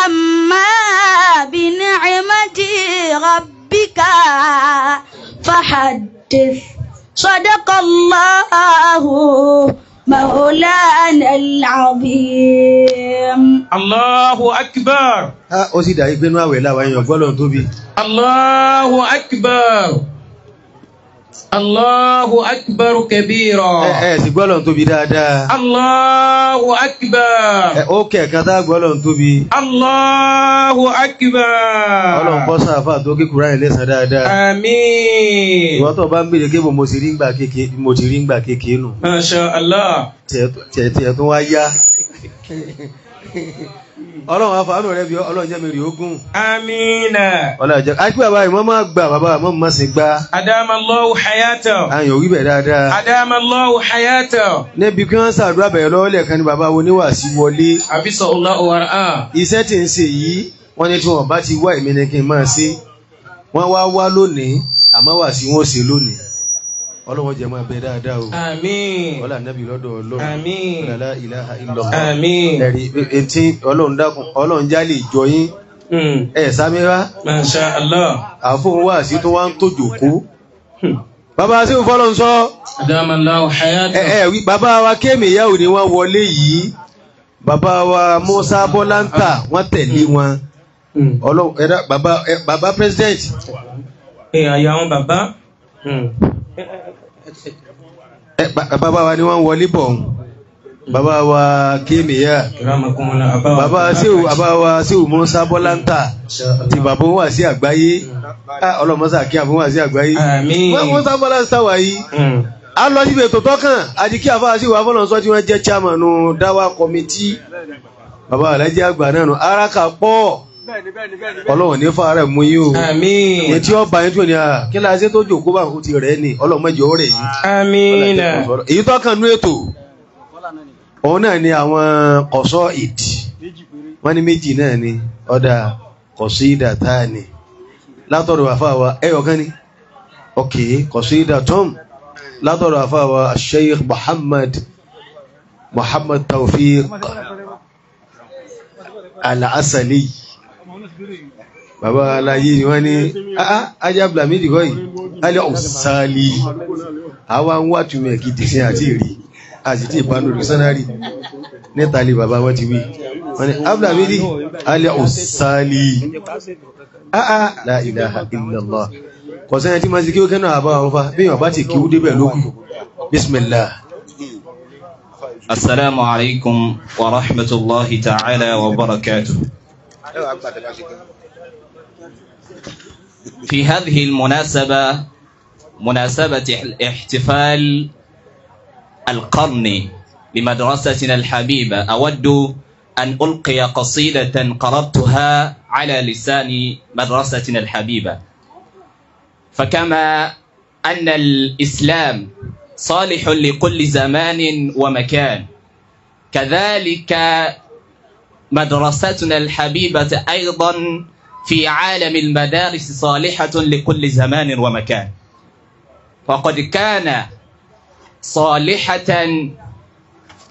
وأما بنعمة ربك فحدث. صدق الله مولانا العظيم. الله أكبر. Ó sì dàbí pé inú àwẹ̀ làwọn èèyàn gbọ́dọ̀ tóbi. Allahu akbar. Allahu akbar kabira. Ẹ sì gbọ́dọ̀ tóbi dáadáa. Allahu akbar. Ẹ ó kẹ̀kan tá gbọ́dọ̀ tóbi. Allahu akbar. Ọlọ́run kọ́ sáfà tó kíkúrá ẹ̀ lẹ́sàn dáadáa. Àmín. Ìwọ́n tó bá ń béèrè kébò mo ti rí ngbà kéke mo ti rí ngbà kéke nù. Masha Allah. Tiẹ̀ tó wá yá. Ọlọ́run afáànù rẹ̀ bí Ọlọ́run jẹ́ mi rí ogún. Amina. Ọlọ́run jẹ́ àti bàbá ìmọ̀ máa gbà bàbá ìmọ̀ máa sì gbà. Adamallahu hayata. Àyàn òwí bẹ̀ dáadáa. Adamallahu hayata. Níbi kí wọ́n ṣàdúrà bẹ̀rẹ̀ lọ́wọ́ lẹ́ẹ̀kan ni bàbá oníwàásí wọlé. Àbísọ̀ Allahu wàrà. Iṣẹ́ tí ń ṣe yìí wọ́n ní tí wọ́n bá ti wá èmi ni kí n máa ṣe. Wọ́n wá wá lónìí àmọ́ wà sí wọ́n ṣe lónìí. Ọlọ́run jẹ́ máa bẹ dáadáa o. Àmín. Ọlá nàbí lọ́dọ̀ Ọlọ́run. Àmín. La ilaha illallah. Àmín. Ẹ̀rí etí Ọlọ́run dákun Ọlọ́run já lè jọ yín. Ẹ sámírá. Masha Allah. Àfóhùn wá sí tó wá ń tòjò kú. Bàbá sí ń fọ́lọ́ ń sọ. Adamallahu hayata. Ẹ wí bàbá wa kéèmì ìyáwó ni wọ́n wọlé yìí. Bàbá wa Musa Bọ́láńtà wọ́n tẹ̀lé wọn. Ọlọ́run ẹ̀dá bàbá president. Ẹ àyà wọn bàbá. Bàbá wa ni wọ́n wọlé bọ̀ bàbá wa kéèmìyà bàbá síwù bàbá wa síwù Musa Bọ́láńtà tí bàbá wà sí àgbáyé ọlọ́mọsá kí àbúrò wà sí àgbáyé Musa Bọ́láńtà wà yìí a lọ síbi ètò tọ́kàn àti kí àfáà síwù afọlọ́nsọ tí wọ́n jẹ́ chairman dáwà kọ́mítì bàbá alájẹ́ àgbà náà nù araka pọ̀ Ọlọ́run ní fàárẹ̀ mú yín o. Àmín. Etí ọba yín tó ní a kí la ṣe tó jòkó bá kú ti rẹ̀ ni Ọlọ́run mẹ́jọ rẹ̀ yìí. Àmín. Èyí tó kàn nú ètò òun náà ni àwọn kọ̀sọ́ ìdì wọ́n ní méjì náà ni ọ̀dà kọ̀sọ́ ìdà tá a ní látọ̀dọ̀ àfáà wa ẹyọ kan ní ok kọ̀sọ́ ìdà tọ́m látọ̀dọ̀ àfáà wa Sheikh Muhammad Tawfiq Al-Asali. Bàbá aláyé ni wọ́n ní ajá blamidi kọ́ yìí alẹ́ ọ̀sálì àwa ń wà túnmẹ̀ gidi sí àti ìrí àti tí ìbánu rìsánárì níta lè bàbá wọ́n ti wí wọ́n ní ablamidi alẹ́ ọ̀sálì la ilaha illallah kò sẹ́yìn tí ma ti kí ó kẹ́nà àbá wọn fa bí wọ́n bá ti kí ó débẹ̀ lókù bismillah. Assalamu alaikum wa rahmatullahi ta'ala wa barakatuh. في هذه المناسبة مناسبة الاحتفال القرني لمدرستنا الحبيبة أود أن ألقي قصيدة قرأتها على لسان مدرستنا الحبيبة. فكما أن الإسلام صالح لكل زمان ومكان، كذلك مدرستنا الحبيبة أيضا في عالم المدارس صالحة لكل زمان ومكان. فقد كان صالحة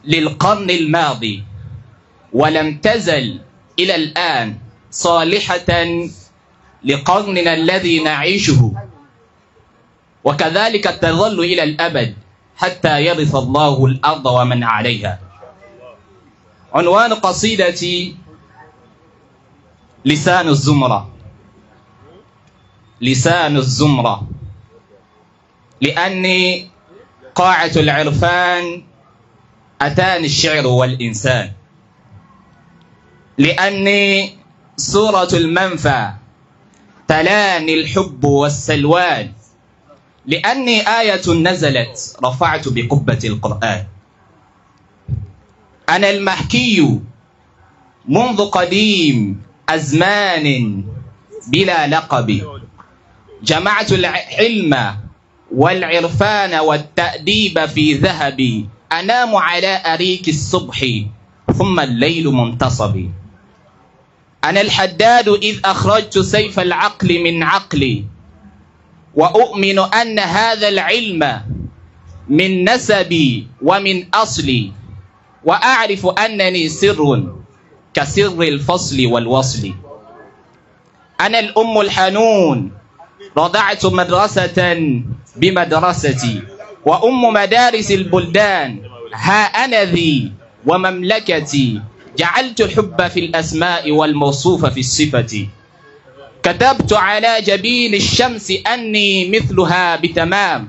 للقرن الماضي ولم تزل إلى الآن صالحة لقرننا الذي نعيشه، وكذلك تظل إلى الأبد حتى يرث الله الأرض ومن عليها. عنوان قصيدتي لسان الزمرة. لسان الزمرة، لأني قاعة العرفان أتاني الشعر والإنسان، لأني سورة المنفى تلاني الحب والسلوان، لأني آية نزلت رفعت بقبة القرآن. أنا المحكي منذ قديم أزمان بلا لقب، جمعت العلم والعرفان والتأديب في ذهبي، أنام على أريك الصبح ثم الليل منتصبي. أنا الحداد إذ أخرجت سيف العقل من عقلي، وأؤمن أن هذا العلم من نسبي ومن أصلي، وأعرف أنني سر كسر الفصل والوصل. أنا الأم الحنون، رضعت مدرسة بمدرستي، وأم مدارس البلدان ها أنا ذي ومملكتي، جعلت الحب في الأسماء والموصوف في الصفة. كتبت على جبين الشمس أني مثلها بتمام،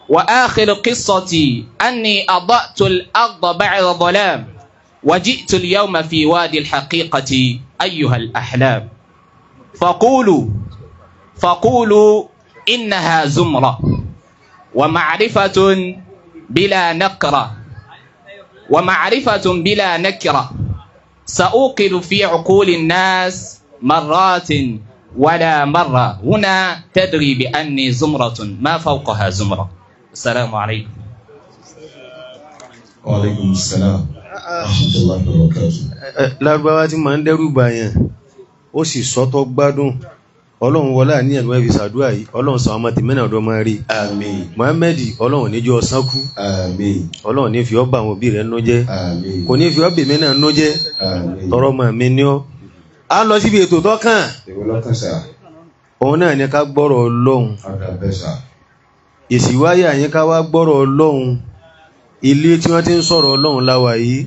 وآخر قصتي أني أضأت الأرض بعد ظلام، وجئت اليوم في وادي الحقيقة أيها الأحلام. فقولوا إنها زمرة ومعرفة بلا نكرة، ومعرفة بلا نكرة، سأوقظ في عقول الناس مرات ولا مرة، هنا تدري بأني زمرة ما فوقها زمرة. السلام عليكم. وعليكم السلام ورحمة الله وبركاته. Lárúbáwá tí máa ń dẹ́rù bàyàn, ó sì sọ́tọ̀ gbádùn. Ọlọ́run wọlé àníyàn ló fi ṣàdúrà yìí. Ọlọ́run sọ ọmọ tèmi náà ọdọ́ máa rí. Àmín. Mohammed, Ọlọ́run níjọ́ ọsán kú. Àmín. Ọlọ́run ní fi ọ́ bá àwọn òbí rẹ̀ nú jẹ́. Àmín. Kò ní fi ọ́ bèmí náà nú jẹ́. Àmín. Tọrọ mọ̀ mi ní ọ́. A lọ síbi ètò tó kàn. Èwo lọ́kàn sà? Òun náà ní ká gbọ́rọ̀ Ọlọ́run. Ọ̀dà bẹ́ẹ̀ sà. Èsì wáyà yín ká wá gbọ́rọ̀ Ọlọ́run. Ilé tí wọ́n ti ń sọ̀rọ̀ Ọlọ́run láwa yìí.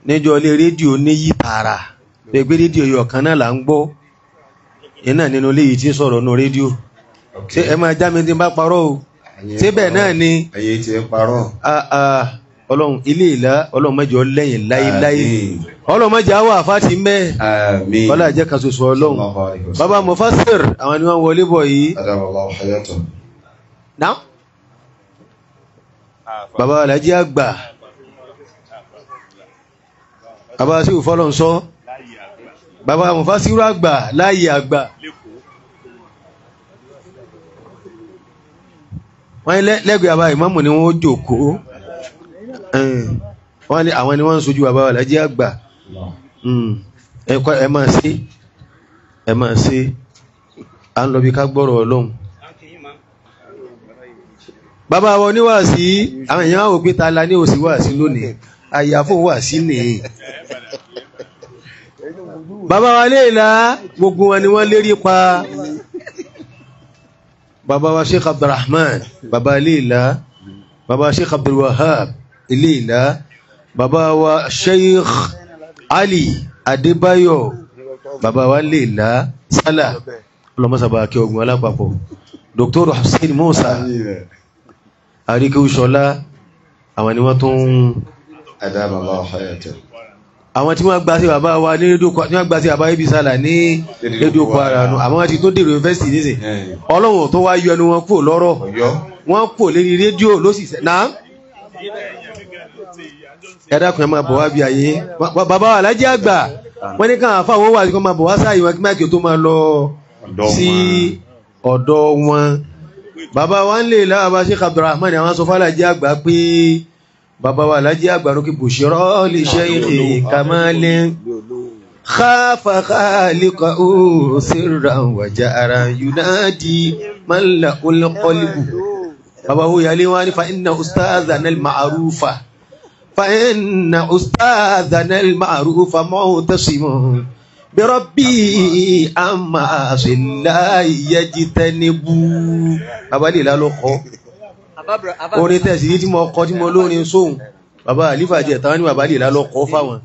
Níjọ́ ilé rédíò níyì tààrà. Gbẹgbẹ́ rédíò yọ̀ kan náà là ń gbọ́. Iná nínú ilé yìí tí ń sọ̀rọ̀ nù rédíò. Ṣé ẹ máa já mi tí ń bá parọ́ o? Ṣé bẹ́ẹ̀ náà ni? Ẹyẹ ti ń parọ́. Ọlọ́run ilé ìlà Ọlọ́run mẹ́jọ lẹ́yìn láéláé. Ọlọ́run mẹ́jọ àwọ̀ àfáàtì mẹ́. Àmín. Ọlá jẹ́ kan ṣoṣo Ọlọ́run. Bàbá Mufasir, àwọn ni wọ́n wọlé bọ̀ yìí. Náà. Bàbá Alhaji àgbà. Bàbá sí ìfọ́lọ́nsọ́. Bàbá Mufasiru àgbà láàyè àgbà. Wọ́n lẹ́gbẹ̀ẹ́ bàbá ìmáàmù ni wọ́n jókòó. Wọ́n ní àwọn ni wọ́n ń sojú bàbá Alhaji àgbà. Ẹ máa ṣe, ẹ máa ṣe, à ń lọ bí ká gbọ́rọ̀ Ọlọ́run. Bàbá wa oníwàásí, àwọn èèyàn wò pé ta la ní òsì wàásí lónìí, àyàfó wàásí nìyí. Bàbá wa léèlá, gbogbo wọn ni wọ́n lérí pa. Bàbá wa Sheikh Abdulrahman, bàbá léèlá, bàbá Sheikh Abdulwahab léèlá, bàbá wa Sheikh Ali Adébáyọ̀, bàbá wa léèlá Sálà, ọlọ́mọ́sàbà kí ogun alápapọ̀. Dr. Hussein Musa Àríkíúṣọlá, àwọn ni wọ́n tún àwọn tí wọ́n gba sí bàbá wa ní rédíò, tí wọ́n gba sí bàbá ibi sálà ní rédíò Kwara nù, àmọ́ wọ́n ti tó dèrò yunifásitì nísìn. Ọlọ́run tó wá yọ ẹnu wọn kúrò lọ́rọ̀, wọ́n kúrò lérí rédíò ló sì sẹ́ náà. Ẹ dákun, ẹ máa bọ̀ wá bí ayé. Bàbá wa Alhaji àgbà, wọ́n ní káwọn afáwọn wà kí wọ́n máa bọ̀ wá sáàyè wọn kí máìkì tó máa lọ sí ọ̀dọ̀ wọn. Bàbá wa ń lè lára bá Sheikh Abdulrahman, àwọn sọ fún Alhaji àgbà pé bàbá wa Alhaji àgbà lókè bushra li shaykhi kamalin khafa khaliqahu sirran wa jahran yunadi man lahul qalbu. Bàbá wo yàlé wọn ní fa inna ustazana al-ma'rufa, fa inna ustazana al-ma'rufa mu'tasimun bi rabbi amma asillahi yajtanibu. Bàbá lè lálọ́kọ́ orin tẹ̀sí tí mo kọ tí mo lórin sóhun, bàbá àlífà jẹ́ tán ní bàbá lè lálọ́kọ́ fáwọn.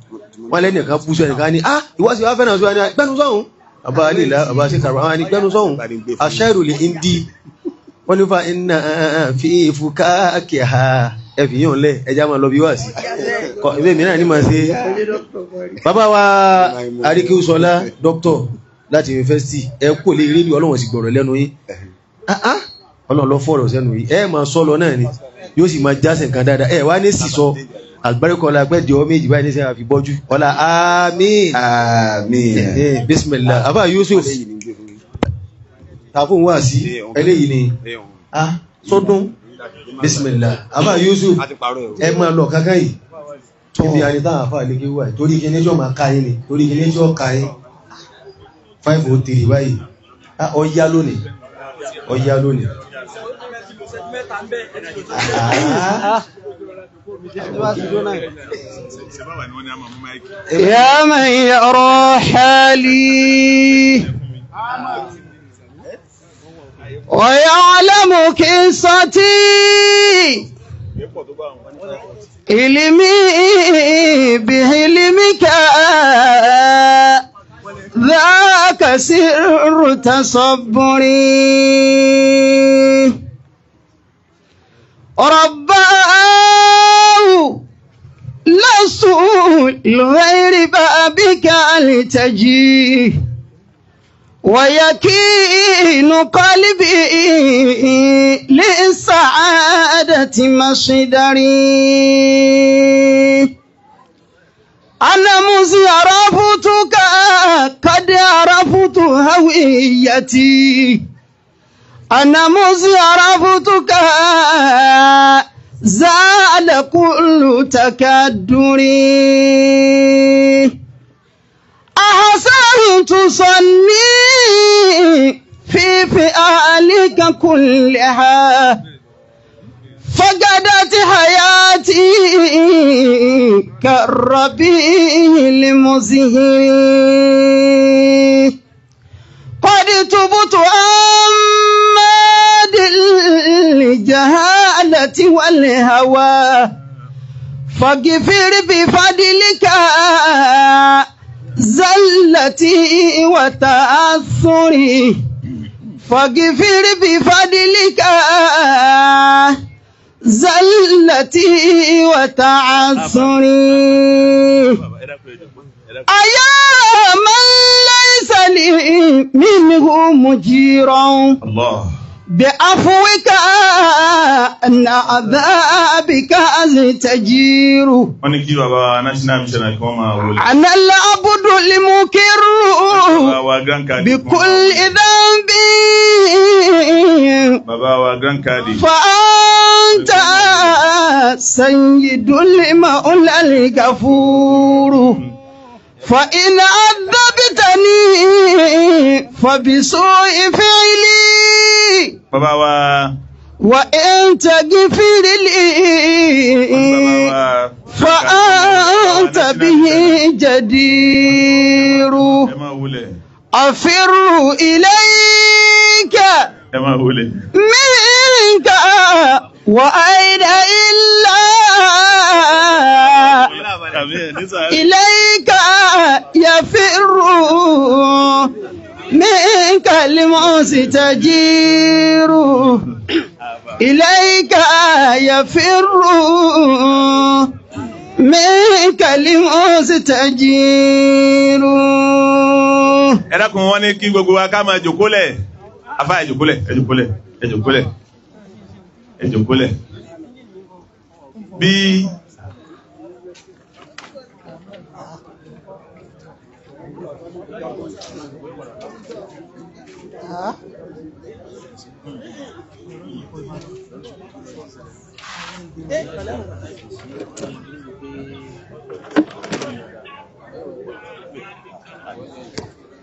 Wọ́n lẹ́nìkan bú sọ ẹnìkan ní ah ìwọ́sí wá fẹ́ràn sóhun, gbẹ́nu sóhun. Bàbá lè lá, bàbá sí kàrọ̀ àwọn ní gbẹ́nu sóhun. Aṣẹ́rù lè ń di wọ́n ní fa iná fi fúkà kìá ẹ̀fì yóò lẹ̀ ẹja máa lọ bí wà sí. Ìwé mìíràn ní máa ṣe. Bàbá wa Àríkíúṣọlá, dókítọ̀ láti yunifásitì, ẹ kò lè rédíò, Ọlọ́run sì gbọ̀rọ̀ lẹ́nu yín. Ọlọ́run lọ fọ̀rọ̀ sẹ́nu yìí, ẹ máa sọ lọ náà ni yóò sì máa jásẹ̀ nǹkan dáadáa. Ẹ wá ní sísọ àlùbáríkọ ọlá pẹ́ di ọ méjì báyìí ní sẹ́yìn àfi bọ́jú ọlá. Àmín, Àmín. Bismillah. Àbá Yusuf tàfún wá sí eléyìí ni ah sọdún. Bismillah. Àbá Yusuf, ẹ máa lọ kankan yìí níbi àní táwọn àfa àlekè wà yìí, torí kí ní jọ máa ka yín ni, torí kí ní jọ ka yín 5:03 báyìí. Ọ̀yá lónìí, ọ̀yá lónìí. يا من يرى حالي ويعلم قصتي علمي بعلمك ذاك سر تصبري رباه لست لغير بابك التجي ويكين قلبي للسعادة مصدري أنا مذ عرفتك قد عرفت هويتي أنا مذ عرفتك زال كل تكدري أحسنت صني في فعلك كلها فقدت حياتي كالربيع المزهر قد تبت أماد الجهالة والهوى فاغفر بفضلك زلتي وتأثري فاغفر بفضلك زلتي وتعثري أيا من ليس لي منه مجيرا الله بعفوك أن عذابك أزتجير. Wọ́n ní kí bàbá national mission kí wọ́n máa wọlé. أنا العبد المكر Bàbá wa grand cadi. بكل ذنب Bàbá wa grand cadi. فأنت سيد المولى الغفور فإن عذبتني فبسوء فعلي Bàbá wa. وإن تغفر لي Bàbá wa. فأنت به جدير Ẹ máa wọlé. أفر إليك Ẹ máa wọlé. منك وأين إلا Àmì ẹ̀ ní sáré. إليك يفر منك المستجير إليك يفر منك المستجير. Ẹ dákun wọ́n ní kí gbogbo wa ká máa jòkólẹ̀. Afá ẹ jòkólẹ̀, ẹ jòkólẹ̀, ẹ jòkólẹ̀, ẹ jòkólẹ̀. Bí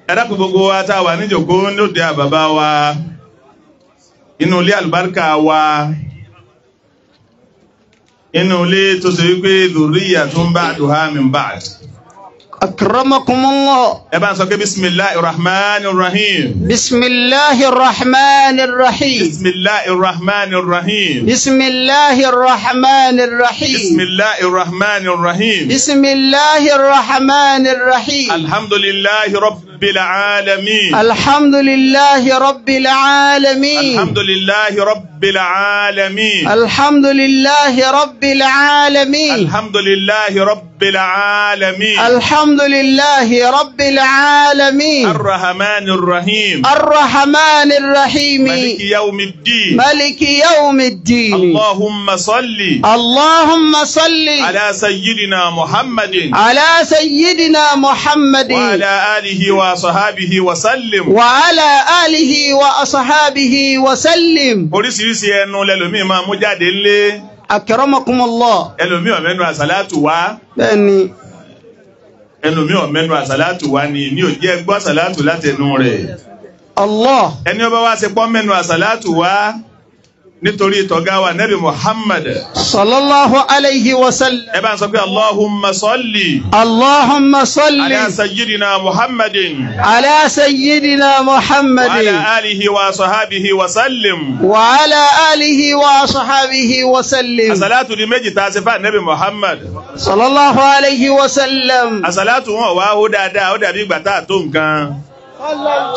ẹ dákun gbogbo wa tá a wà níjòkó lóde àbàbá wa inú ilé àlùbáríkà wa inú ilé tó ṣe wípé dhurriya tún ba'duha min ba'd. أكرمكم الله. Ẹ bá ń sọ pé bisimilahi rahman rahim. بسم الله الرحمن الرحيم. Bisimilahi rahman rahim. بسم الله الرحمن الرحيم. Bisimilahi rahman rahim. بسم الله الرحمن الرحيم. Alhamdulillahi rabbil alamin. الحمد لله رب العالمين. Alhamdulillahi rabbil alamin. الحمد لله رب العالمين. Alhamdulillahi rabbil alamin. الحمد لله رب العالمين. الرحمن الرحيم. الرحمن الرحيم. مالك يوم الدين. ملك يوم الدين. اللهم صل اللهم صل على سيدنا محمد على سيدنا محمد وعلى آله وصحابه وسلم. وعلى آله وأصحابه وسلم. Oríṣiríṣi ẹnu lẹlòmíì máa mú jáde ńlé. أكرمكم الله. Ẹlòmíì ò mẹ́nu àsálàtù wá. Bẹ́ẹ̀ni. Ẹlòmíì ò mẹ́nu àsálàtù wá ni ní ò jẹ́ gbọ́ àsálàtù látẹnu rẹ̀. Allah. Ẹni ó bá wá ṣe pọ́ mẹ́nu àsálàtù wá Nítorí tọ̀gá wa Nabi Muhammad. Sallallahu alayhi wa sallam. Ẹ bá ń sọ pé Allahumma salli. Allahumma salli. Ala sayyidina Muhammadin. Ala sayyidina Muhammadin. Wa ala alihi wa sahabihi wa sallim. Wa ala alihi wa sahabihi wa sallim. Àsàlátù di méjì tá a ṣe fún Nabi Muhammad. Sallallahu alayhi wa sallam. Àsàlátù wọn wá ó dáadáa ó dàbí ìgbà tá a tó nǹkan.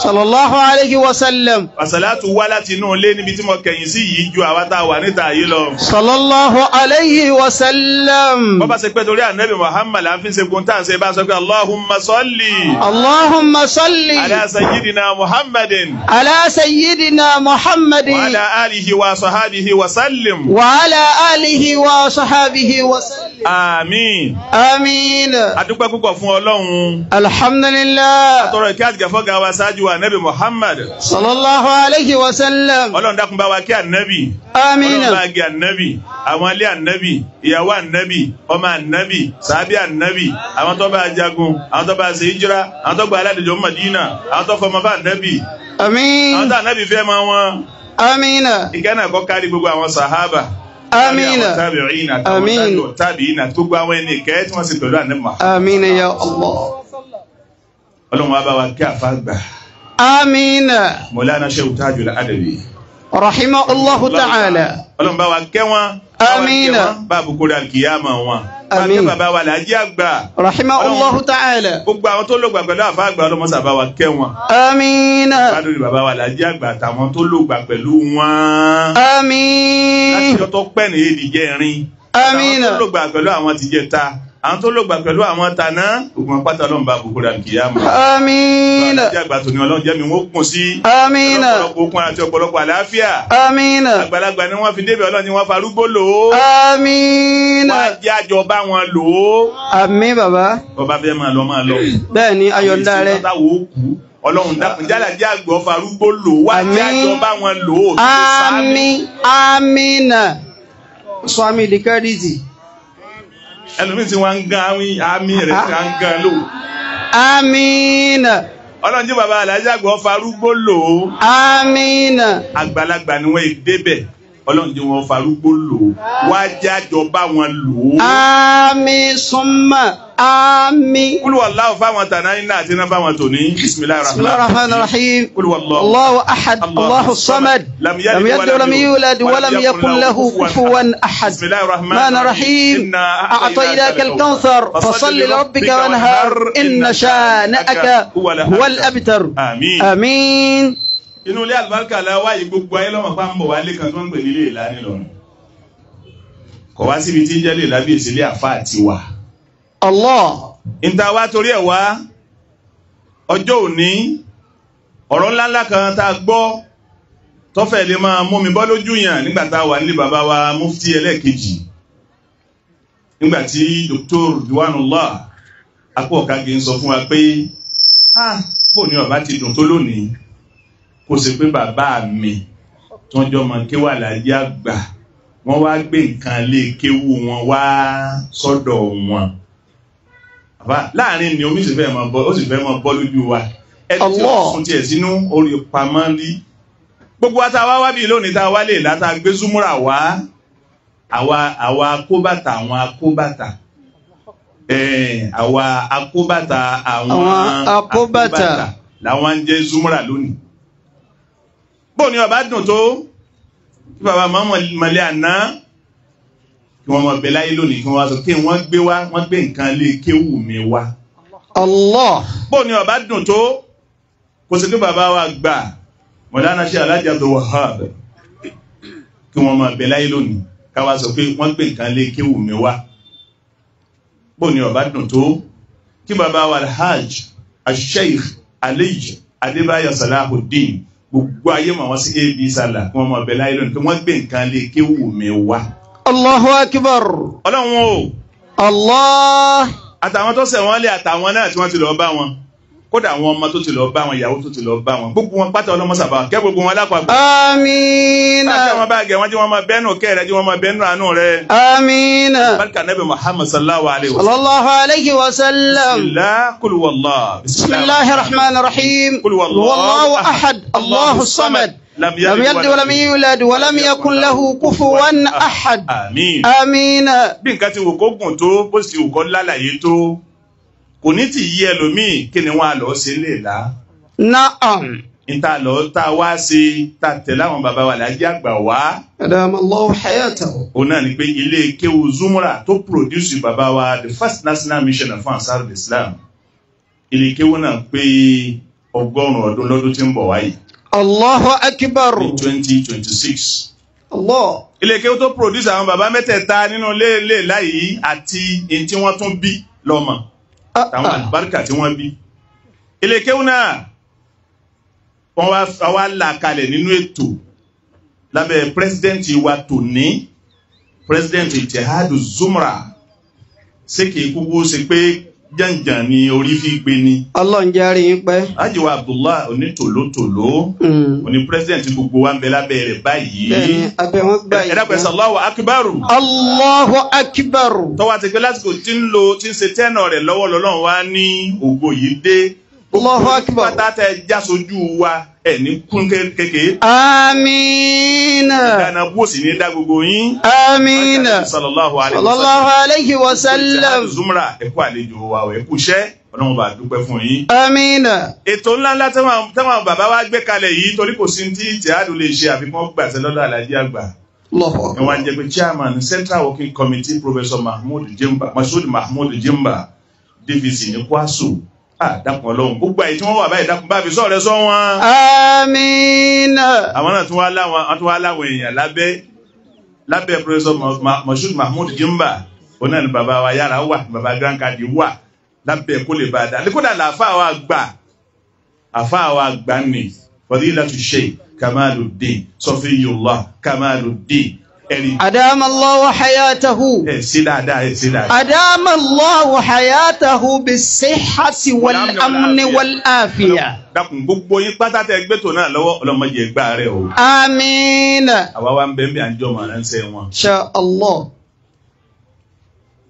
Sallallahu alayhi wa sallam. Àsàlátù wá láti inú ilé níbi tí mo kẹ̀yìn sí yìí ju àwa tá a wà níta yìí lọ. Sallallahu alayhi wa sallam. Bọ́ bá ṣe pé torí ànábì Muhammad là ń fi ṣe gun tá à ń ṣe bá sọ pé Allahumma salli. Allahumma salli. Ala sayyidina Muhammadin. Ala sayyidina Muhammadin. Wa ala alihi wa sahabihi wa sallim. Wa ala alihi wa sahabihi wa sallim. Àmín. Àmín. A dúpẹ́ púpọ̀ fún Ọlọ́run. Alhamdulillah. Àtọrọ ìkẹ́ àtìgẹ̀ fọ́gá wa ṣáájú wa Nabi Muhammad. Sallallahu alayhi wa sallam. Ọlọ́run dákun bá wa kí ànábì. Àmín. Ọlọ́run bá gé ànábì, àwọn ilé ànábì, ìyàwó ànábì, ọmọ ànábì, sàábì ànábì, àwọn tó bá jagun, àwọn tó bá ṣe hijira, àwọn tó gba aládìjọ Mádínà, àwọn tó fọmọ fún ànábì. Àmín. Àwọn tó ànábì fẹ́ mọ wọn. Àmín. Ìkẹ́ náà kọ́ kárí gbogbo àwọn sàhábà. Àmín. Àmín. Tàbíìnà gbogbo àwọn ẹni ìkẹ́ tí wọ́n sì pẹ̀lú ànábì Muhammad. Àmín ya Allah. Ọlọ́run wa bá wa kí àfa gbà. Àmín. Mọ̀lánà Sheikh Tajul Adabi. Rahimahullahu ta'ala. Ọlọ́run bá wa kẹ́ wọn. Àmín. Bá a bukuri alikiyama wọn. Àmín. Bá a kẹ́ bàbá wa làájí àgbà. Rahimahullahu ta'ala. Gbogbo àwọn tó lògbà pẹ̀lú àfa àgbà ọlọ́mọsà bá wa kẹ́ wọn. Àmín. Bá lórí bàbá wa làájí àgbà àtàwọn tó lògbà pẹ̀lú wọn. Àmín. Láti ọjọ́ tó pẹ́ ní èdè jẹ́rin. Àmín. Àwọn tó lògbà pẹ̀lú àwọn tìjẹta. Àwọn tó lògbà pẹ̀lú àwọn tàná ogun apáta ọlọ́run bá bukuri alikiyama. Àmín. Àti àgbà tòní ọlọ́run jẹ́ mi wọ́n kùn sí. Àmín. Ọ̀pọ̀lọpọ̀ okun àti ọ̀pọ̀lọpọ̀ àlàáfíà. Àmín. Àgbàlagbà ni wọ́n fi débẹ̀ ọlọ́run ni wọ́n farúgbó lò ó. Àmín. Wọ́n á jẹ́ àjọ bá wọn lò ó. Àmín bàbá. Bọ́ba fẹ́ máa lọ máa lọ. Bẹ́ẹ̀ ni ayọ̀ǹda rẹ̀. Ọlọ́run dákun jálà jẹ́ àgbọ̀ farúgbó lò ó. Wá jẹ́ àjọ bá wọn lò ó. Àmín. Àmín. Sọ àmì ìdíkẹ́rìtì. Ẹlòmíì tí wọ́n ń gan àmì rẹ̀ tí wọ́n ń gan lò. Àmín. Ọlọ́run tí bàbá Alhaji àgbà farúgbó lò ó. Àmín. Àgbàlagbà ni wọ́n débẹ̀. Ọlọ́run tí wọ́n farúgbó lò ó. Wá jájọ bá wọn lò ó. Àmín summa àmín. Kúlù wàláhù fáwọn tàná iná àti iná fáwọn tòní. Bismillahir rahmanir rahim. Kúlù wàláhù. Allahu ahad. Allahu samad. Lam yalid walam yulad walam yakun lahu kufuwan ahad. Bismillahir rahmanir rahim. A'tainaka al-kawthar fasalli li rabbika wanhar inna shani'aka huwal abtar. Àmín. Àmín. Inú ilé àlùbáríkà la wá yìí gbogbo ayé lọ́mọ pa ń bọ̀ wálé kan tó ń pè nílé ìlà nílọrin. Kọ̀ wá síbi tí ń jẹ́ lè lábí ìsílẹ̀ àfa àti wà. Allah. Ìta wá torí ẹ̀ wá ọjọ́ òní ọ̀rọ̀ ńláńlá kan tá a gbọ́ tọ́fẹ̀ lè máa mú mi bọ́ lójú yàn nígbà tá a wà nílé bàbá wa mufti ẹlẹ́ẹ̀kejì nígbà tí Dr. Diwanullah Akpọ̀kagì ń sọ fún wa pé bó ni ọba ti dùn tó lónìí kò sí pé bàbá mi tí wọ́n jọ mọ kéwà láyé àgbà wọ́n wá gbé nǹkan lé kéwú wọn wá sọ́dọ̀ wọn. Láàrin ni omi sì fẹ́ máa bọ́ ó sì fẹ́ máa bọ́ lójú wa ẹni tí ó sun tiẹ̀ sínú orí pamọ́ rí. Gbogbo wa tá a wá wá bí lónìí tá a wá lè látà gbé súnmúra wá àwa àwa akóbàtà àwọn akóbàtà àwa akóbàtà àwọn akóbàtà làwọn ń jẹ́ súnmúra lónìí. Bó ni ọba dùn tó kí bàbá mọ̀lẹ́ àná kí wọ́n mọ̀ bẹ láyé lónìí kí wọ́n wá sọ kí wọ́n gbé wá wọ́n gbé nǹkan lé kéwù mi wá. Allah. Bó ni ọba dùn tó kò sí kí bàbá wa gbà Mọ̀lánà Sheikh Alhaji Abdul Wahab kí wọ́n mọ̀ bẹ láyé lónìí ká wá sọ pé wọ́n gbé nǹkan lé kéwù mi wá. Bó ni ọba dùn tó kí bàbá wa Alhaj Sheikh Aliyu Adébáyọ̀ Salahuddin gbogbo ayé mọ̀ wọ́n sí ab sálà kí wọ́n mọ̀ bẹ̀ láyé lónìí kí wọ́n gbé nǹkan lé kéwù mi wá. Allahu akbar. Ọlọ́run o. Allah. Àtàwọn tó ṣẹ̀ wọ́n lé àtàwọn náà tí wọ́n ti lọ bá wọn kódà àwọn ọmọ tó ti lọ bá wọn ìyàwó tó ti lọ bá wọn gbogbo wọn pátá ọlọ́mọ sábà kẹ́ gbogbo wọn lápapọ̀. Àmín. Bákẹ́ wọn bá gẹ̀ wọ́n tí wọ́n máa bẹ́nu kẹ́ rẹ̀ tí wọ́n máa bẹ́nu àánú rẹ̀. Àmín. Barka Nabi Muhammad sallallahu alayhi wa sallam. Sallallahu alayhi wa sallam. Bismillah kul wallah. Bismillahir rahmanir rahim. Kul wallahu ahad. Allahu samad. لم يلد ولم يولد ولم يكن له كفوا أحد. Àmín. آمين. Bí nǹkan ti wù kó gùn tó, bó sì wù kó lálàyé tó, kò ní ti yí ẹlòmíì kí ni wọ́n á lọ ṣe lè lá. نعم. Níta lọ tá a wá sí tá a tẹ̀lé àwọn bàbá wa lájẹ́ àgbà wá. أدام الله حياته. Òun náà ni pé ilé kéwu Zumra tó produce bàbá wa the first national mission of Ansar Islam. Ilé kéwu náà pé 100 ọdún lọ́dún tí ń bọ̀ wáyé. الله أكبر. Ní 2026. الله. Ilé kéwu tó produce àwọn bàbá mẹ́tẹ̀ẹ̀ta nínú ilé láyìí àti èyí tí wọ́n tún bí lọ́mọ. Àwọn àlùbáríkà tí wọ́n bí. Ilé kéwu náà wọ́n wá là kalẹ̀ nínú ètò lábẹ́ pírẹsidẹ́ǹtì wa tòní, pírẹsidẹ́ǹtì Ittihadu Zumra, ṣé kìí kúkú ṣe pé jàǹjàǹ ni orí fi gbé ni. Ọlọ́run jẹ́ rí yín pẹ́. Ajiwa Abdullah onítòlótòló oní pírẹsidẹ́ǹtì gbogbo wa ń bẹ lábẹ́ rẹ̀ báyìí. Bẹ́ẹ̀ni, abẹ́ wọn gbà yìí. Ẹ dákun ẹ sọ Allahu Akbaru. Allahu Akbar. Tọ́wọ́ ti pé lásìkò tí ń lo tí ń ṣe tẹ́nà rẹ̀ lọ́wọ́ lọ́lọ́run wá ní ògo yìí dé. Allahu Akbar. Pátá tẹ já sojú wa ẹ̀ ní kún kékeré. Àmín. Ìdáná bó sì ní dá gbogbo yín. Àmín. Sallallahu alayhi wa Sallallahu alayhi wa sallam. Zumra, ẹ kú àlejò wa, ẹ kú iṣẹ́, Ọlọ́run bá dúpẹ́ fún yín. Àmín. Ètò ńláńlá táwọn bàbá wa gbé kalẹ̀ yìí torí kò sí tí Ittihadu lè ṣe àfikún gbàṣẹ lọ́dọ̀ Alhaji àgbà. Allahu Ẹ wá ń jẹ́ pé chairman Central Working Committee Professor Mahmood Jimba, Mashood Mahmood Jimba, DVC ní Kwaso. Dákun Ọlọ́run, gbogbo àyè tí wọ́n wà báyìí dákun bá fi sọ̀rọ̀ sọ wọn. Àmín. Àwọn náà tún wá láwọn èèyàn lábẹ́ Professor Mashood Mahmood Jimba, òun náà ni bàbá wa yára wà, bàbá Grand Kadi wà lábẹ́ kó lè bá a dá. Kódà làáfàá wa gbà, àfáà wa gbà ní Fadilatu Sheikh Kamaluddin Sọfiyullah Kamaluddin. أدام الله حياته. Ẹ sí dáadáa, ẹ sí dáadáa. أدام الله حياته بالصحة والأمن والعافية. Dákun gbogbo yín pátá tẹ gbẹ́tò náà lọ́wọ́, ọlọ́mọdé gbà rẹ̀ o. Àmín. Àwa wa ń bẹ ń bí àjọ màá ránṣẹ́ wọn. إن شاء الله.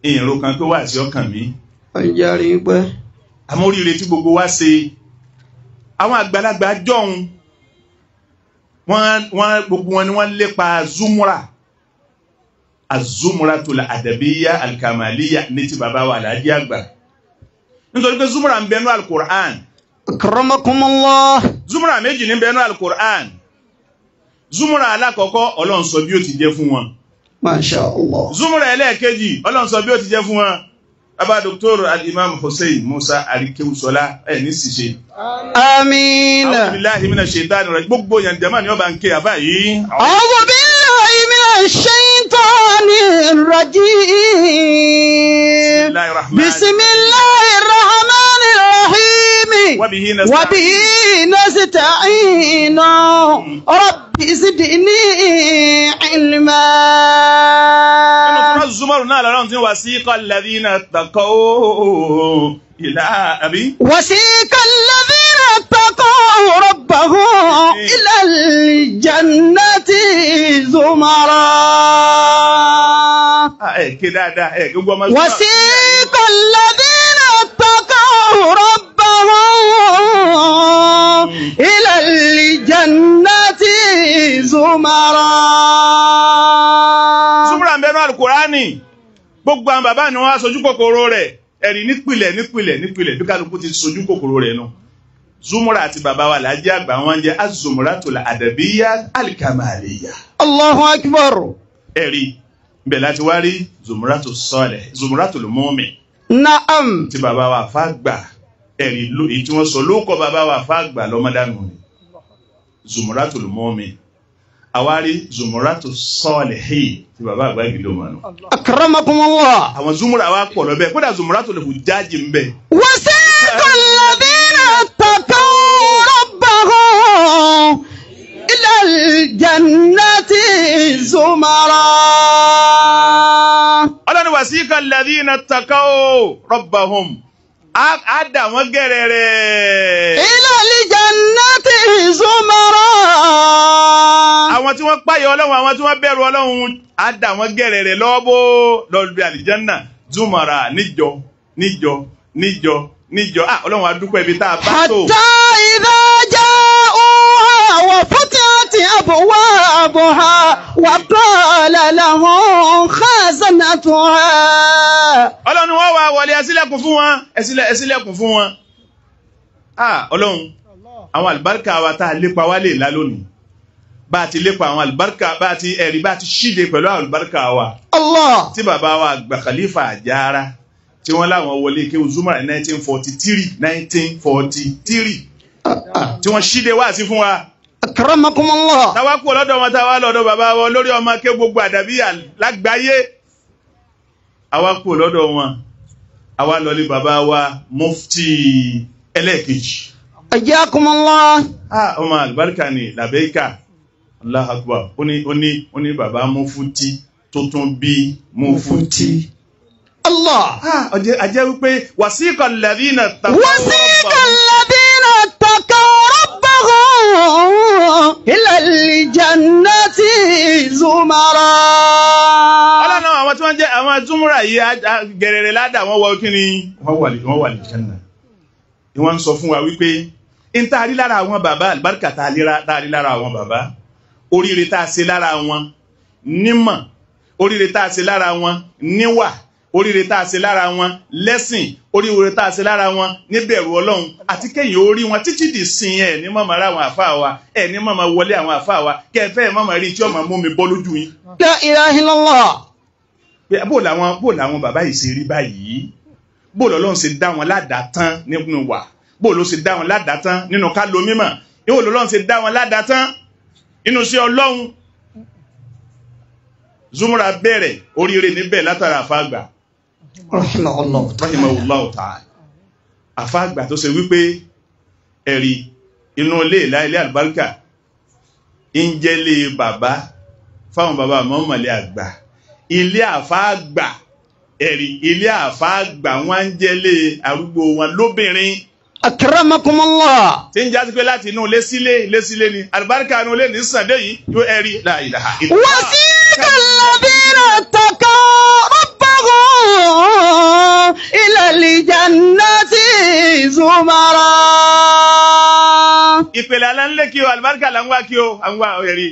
Ìrò kan pé wà sí ọkàn mi. Ọjà rí pẹ́. Àmọ́ oríire tí gbogbo wa ṣe, àwọn àgbàlagbà jọ̀hún, wọ́n gbogbo wọn ni wọ́n lépa Zumra. Azumratul Adabiyya Alkamaliya ní ti bàbá wa Alhaji àgbà. Nítorí pé Zumra ń bẹnu Al-Qur'an. Akramakumullah. Zumra méjì ní bẹnu Al-Qur'an. Zumra alákọ̀ọ́kọ́ Ọlọ́run sọ bí ó ti jẹ́ fún wọn. Masha Allah. Zumra ẹlẹ́ẹ̀kejì Ọlọ́run sọ bí ó ti jẹ́ fún wọn. Bàbá Dr. Al-Imam Hussein Musa Arikewusola ẹ̀ ní ṣiṣẹ́. Àmín. A'udhu billahi minash shaitani rajim. Gbogbo yẹn jẹ́mà ni ọba ń ké àbá yìí. A'udhu billahi minash shaitanir rajim. Bismillahir rahmanir rahim. Wa bihi nasta'in. Rabbi zidni ilma. Inú Sura Zumar náà lọ́rọ̀ tí wasiqa alladhina taqaw ila àbí. Wasiqa alladhina taqaw rabbahum ila al-jannati zumara. Ẹ ké dáadáa, ẹ gbogbo ọmọ. Wasiqa alladhina taqaw rabbahum ila al-jannati zumara. Zumara ń bẹnu Al-Qur'ani. Gbogbo àwọn bàbá ni wọ́n á sojú kòkòrò rẹ̀. Ẹ̀rí nípìlẹ̀ nípìlẹ̀ nípìlẹ̀ bí kálukú ti sojú kòkòrò rẹ̀ nù. Zumra àti bàbá wa Alhaji àgbà wọn jẹ́ Az-Zumratul Adabiyya Al-Kamaliyya. Allahu Akbar. Ẹ̀rí bẹ̀ láti wá rí Zumratul Salih, Zumratul Mu'min. Naam. Tí bàbá wa fà gbà ẹ̀rí èyí tí wọ́n sọ lóòkọ̀ bàbá wa fà gbà lọ́mọdánù ni. Zumratul Mu'min. Àwárí Zumratul Salihin tí bàbá àgbà ìgbìlò mọ̀nà. Akramakumullah. Àwọn Zumra wa pọ̀ lọ́bẹ̀, kódà Zumratul Hujjaji ń bẹ. Wasiqa alladhina taqaw rabbahum ila al-jannati zumara. Ọlọ́ni wasiqa alladhina taqaw rabbahum. Á dà wọ́n gẹ̀rẹ̀rẹ̀. Ila al-jannati zumara. Àwọn tí wọ́n páyà Ọlọ́run, àwọn tí wọ́n bẹ̀rù Ọlọ́run, á dà wọ́n gẹ̀rẹ̀rẹ̀ lọ́bọ̀ lọ́lùbí àlìjánà zumara níjọ níjọ níjọ níjọ. Ọlọ́run a dúpẹ́ ibi tá a bá tó. Hatta idha ja'uha wa futihati أبوابها وقال لهم خزنتها. Ọlọ́run wọ́n wá wọlé ẹsílẹ̀kùn fún wọn, ẹsílẹ̀kùn fún wọn. Ọlọ́run, àwọn àlùbáríkà wa tá a lépa wá lè lá lónìí. Bá a ti lépa àwọn àlùbáríkà, bá a ti ẹ̀rí, bá a ti ṣíde pẹ̀lú àwọn àlùbáríkà wa. Allah. Tí bàbá wa àgbà Khalifa Àjàrà tí wọ́n láwọn wọlé kéwú Zumara 1943 tí wọ́n ṣíde wá sí fún wa. Akramakumullah. Táwa kú ọlọ́dọ̀ wọn, táwa lọ́dọ̀ bàbá wọn lórí ọmọ ké gbogbo àdàbíyà lágbàáyé. Àwa kú ọlọ́dọ̀ wọn, àwa lọlé bàbá wa mufti ẹlẹ́ẹ̀kejì. Ayyakumullah. Ọmọ àlùbáríkà ni làbẹ́ìkà. Allahu Akbar. Ó ní bàbá mufti tó tún bí mufti. Allah. Àjẹ́ wípé wasiqa alladhina taqaw wasiqa alladhina taqaw rabbahum ila al-jannati zumara. Ọlọ́nà àwọn tí wọ́n jẹ́ àwọn zumura yìí gẹ̀rẹ̀rẹ̀ ládà wọ́n wọ kí ni wọ́n wà lè jẹ́nà. Wọ́n ń sọ fún wa wípé ń tá a rí lára àwọn bàbá, àlùbáríkà tá a rí lára àwọn bàbá, oríire tá a ṣe lára wọn nímọ̀, oríire tá a ṣe lára wọn níwà, oríire tá a ṣe lára wọn lẹ́sìn, oríire tá a ṣe lára wọn níbẹ̀rù Ọlọ́run, àti kẹ́yìn orí wọn títí di sin ẹ̀ ní mọ̀mọ́ ra àwọn àfáà wa, ẹ̀ ní mọ̀mọ́ wọlé àwọn àfáà wa, kẹfẹ́ ẹ̀ mọ̀mọ́ rí tí ọmọ mú mi bọ́ lójú yín. La ilaha illallah. Bó làwọn bàbá yìí ṣe rí báyìí, bó lọ́lọ́run ṣe dá wọn ládàá tán nínú wà, bó ló ṣe dá wọn ládàá tán nínú ká lo mímọ̀, ìwò lọ́lọ́run ṣe dá wọn ládàá tán nínú sí Ọlọ́run. Zumura bẹ̀rẹ̀ oríire níbẹ̀ látara àfáàgbà. Rahimahullah ta'ala. Àfáàgbà tó ṣe wípé ẹ̀rí inú ilé ìlà ilé àlùbáríkà ń jẹ́ ilé bàbá fáwọn bàbá mọ́mọ̀lẹ́ àgbà. Ilé àfáàgbà ẹ̀rí ilé àfáàgbà wọ́n ń jẹ́ ilé arúgbó wọn lóbìnrin. Akramakumullah. Tí ń jásí pé láti inú ilé sílé ilé sílé ni àlùbáríkà inú ilé ní sàndé yìí yóò ẹ̀rí la ilaha illallah. Wasiqa alladhina taqaw rabbahum ila al-jannati zumara. Ìpele aláǹlé kí o, àlùbáríkà là ń wá kí o, àwọn ẹ̀rí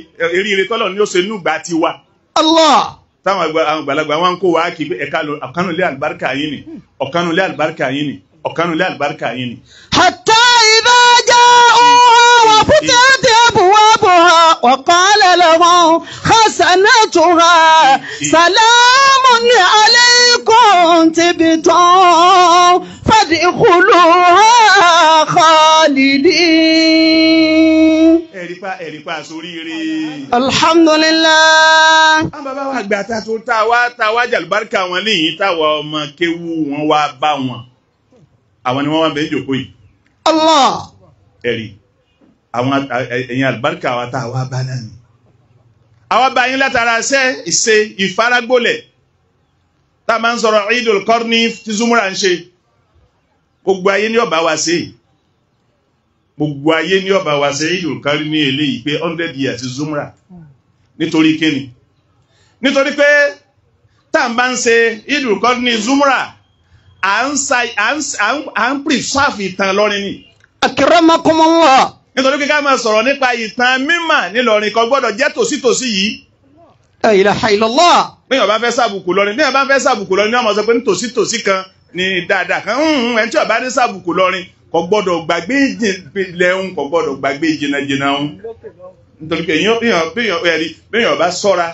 eré tọ́lọ̀ ni ó ṣe nùgbà ti wa. Allah. Táwọn àgbàlagbà wọn kó wa kí ẹ̀ka ọ̀kanulẹ̀ àlùbáríkà yìí ni, ọ̀kanulẹ̀ àlùbáríkà yìí ni, ọ̀kanulẹ̀ àlùbáríkà yìí ni. Hatta idha ja'uha wa futihat abwabuha wa qala lahum khasanatuha salamun alaykum tibtum fadkhuluha khalidin. Ẹ̀rípa sóríire. Alhamdulillah. Àwọn bàbá wa àgbà tá a wá jàlùbáríkà wọn léyìí táwa ọmọ kéwú wọn wá bá wọn. Àwọn ni wọ́n wá ń bẹ ìjòkó yìí. Allah. Ẹ̀rí, àwọn ẹ̀yìn àlùbáríkà wa tá a wá bá náà ni. Àwa bá yín látara ṣẹ́ ìṣe ìfaragbólẹ̀ tá a máa ń sọ̀rọ̀ Eidul Qarni tí Zumura ń ṣe. Gbogbo ayé ní ọba wa ṣe. Gbogbo ayé ní ọba wa ṣe Eidul Qarni ní eléyìí pé 100 years Zumura. Nítorí kíni? Nítorí pé tá a máa ń ṣe Eidul Qarni Zumura, à ń pìrìsáàfì ìtàn lọ́rin ni. Akramakumullah. Nítorí pé ká máa sọ̀rọ̀ nípa ìtàn mímọ̀ nílọrin kò gbọ́dọ̀ jẹ́ tòsítòsí yìí. La ilaha illallah. Bí ọba fẹ́ sàbùkù lọ́rin, bí ọba fẹ́ sàbùkù lọ́rin ní ọmọ sọ pé ní tòsítòsí kan ní dáadáa kan, ẹni tí ọba ní sàbùkù lọ́rin kò gbọ́dọ̀ gbàgbé ìjìnlẹ̀ ń, kò gbọ́dọ̀ gbàgbé jìnnàjìnnà ń. Nítorí pé èèyàn bá sọ́ra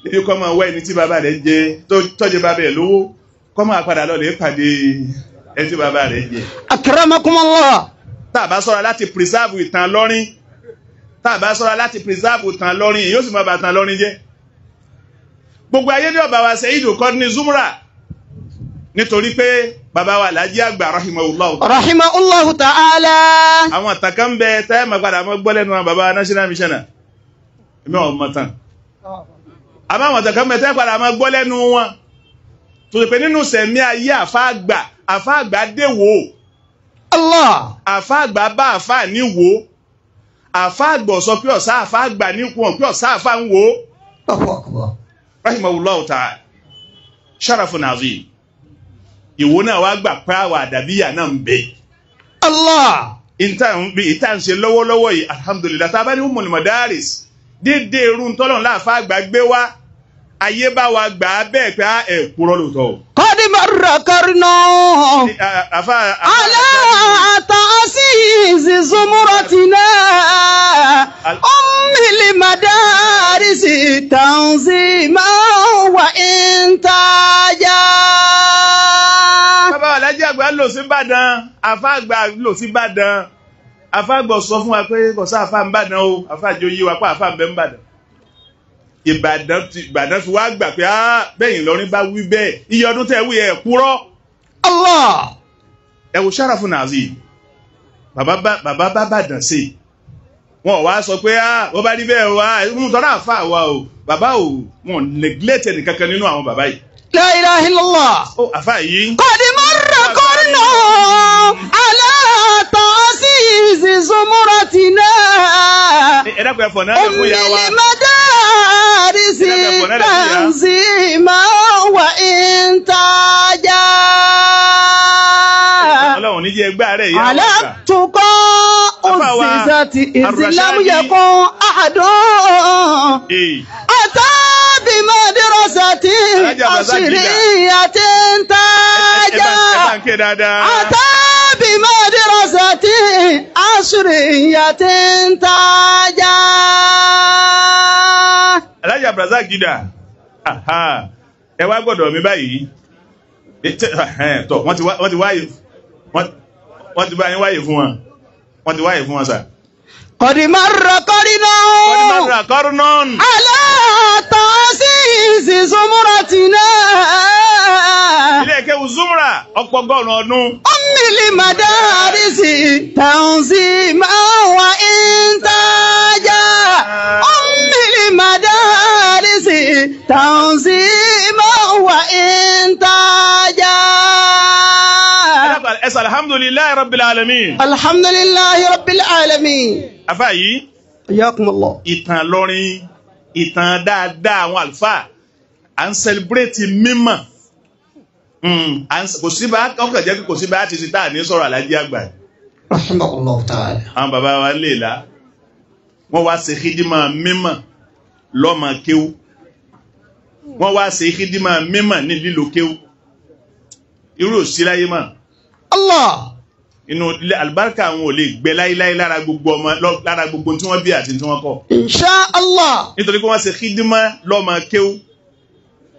níbi kọ́ máa wá ẹni tí bàbá rẹ̀ jẹ tọ́jú bàbá rẹ̀ lówó kọ́ máa padà lọ lè pàdé ẹni tí bàbá rẹ̀ jẹ. Akramakumullah. Tá a bá sọ́ra láti preserve ìtàn lọ́rin, tá a bá sọ́ra láti preserve ìtàn lọ́rin, yóò sì máa bà ìtàn lọ́rin jẹ́. Gbogbo ayé ní ọba wa ṣe Eidul Qarni Zumra nítorí pé bàbá wa Alhaji àgbà rahimahullah. Rahimahullahu ta'ala. Àwọn àtàkà ń bẹ tẹ́ máa padà mọ́ gbọ́ lẹ́nu àwọn bàbá national missioner. Èmi ò mọ̀ tán. Àmọ́ àwọn àtàkà ń bẹ tẹ́ padà mọ́ gbọ́ lẹ́nu wọn. Tó ṣe pé nínú sẹ̀mí ayé àfáàgbà, àfáàgbà dé wò. Allah. Àfáàgbà bá àfáà ní wò. Àfáàgbà sọ pé ọ̀sá àfáàgbà ní kú pé ọ̀sá àfáà ń wò. Rahimahullahu ta'ala. Sharafun azim. Ìwọ náà wá gbà pé àwọn àdàbíyà náà ń bẹ. Allah. Ìta ń ṣe lọ́wọ́lọ́wọ́ yìí, alhamdulillah, tá a bá ní Ummul Madaris dédé irú tọ́lọ̀ láàfá àgbà gbé wá, ayé bá wa gbà á bẹ́ẹ̀ pé ẹ̀ kúrọ́ lóòótọ́ o. قد مر قرن على تأسيس زمرتنا أم المدارس تنظيما وإنتاجا. Bàbá Aláàjì àgbà lò sí Ìbàdàn, àfá àgbà lò sí Ìbàdàn, àfá àgbà sọ fún wa pé kò sá àfá ń Ìbàdàn o, àfá àjọ yí wa pé àfá ń bẹ ń Ìbàdàn. Ìbàdàn fi wá gbà pé bẹ́yìn Ìlọrin bá wí bẹ́ẹ̀, iye ọdún tẹ́ wí ẹ̀ kúrọ́. Allah. Ẹ wo Sharafu Nazi, bàbá bá Bàdàn sí, wọn wá sọ pé ó bá rí bẹ́ẹ̀ wá mú tọ́lá àfà wa o, bàbá ò wọn neglect ẹnìkankan nínú àwọn bàbá yìí. La ilaha illallah. Ó àfà yìí. Qad marra qarnu ala ta'sisi zumratina. Ẹ dákun ẹ fọ̀ náà lè fún ìyá wa. Ummil madarisi tanzima wa intaja. Ọlọ́run ní jẹ́ ẹgbẹ́ rẹ̀ ìyá wa. Ala tuqa uzzizati islam yakun ahadun. Ata bi madrasati ashriyatin taja. Ata bi madrasati ashriyatin taja. Alhaji Abdulrasaq Gida, ẹ wá gbọ́dọ̀ mi báyìí. Tọ́ wọ́n ti wáyé, wọ́n ti bá yín wáyé fún wọn, wọ́n ti wáyé fún wọn sà. Qad marra qarnun ala ta'sisi zumratina. Ilé ẹ̀kẹ́ Zumra ọ̀pọ̀ ọgọ́rùn-ún ọdún. Ummil madarisi tanzima wa intaja. Ummil madarisi tanzima wa intaja. Ẹ̀sà alhamdulillahi rabbil alamin. Alhamdulillahi rabbil alamin. Àfáà yìí. Ayakumullah. Ìtàn Ìlọrin, ìtàn dáadáa àwọn àlùfáà, à ń sẹlẹ̀bírẹ́tì mímọ̀. Kò sí bá ọkàn jẹ́ kò sí bá ti ṣe táà ní sọ̀rọ̀ Aláàjì àgbà. Rahimahullah ta'ala. Àwọn bàbá wa lè la, wọ́n wá ṣe kídímà mímọ̀ lọ́mọ kéwú. Wọ́n wá ṣe kídímà mímọ̀ ní lílo kéwú. Irú òsí láyé mọ̀. Allah. Inú ilé àlùbáríkà àwọn ò lè gbẹ láíláí lára gbogbo ọmọ, lára gbogbo tí wọ́n bí àti tí wọ́n kọ́. Insha Allah. Nítorí pé wọ́n ṣe kídímà lọ́mọ kéwú.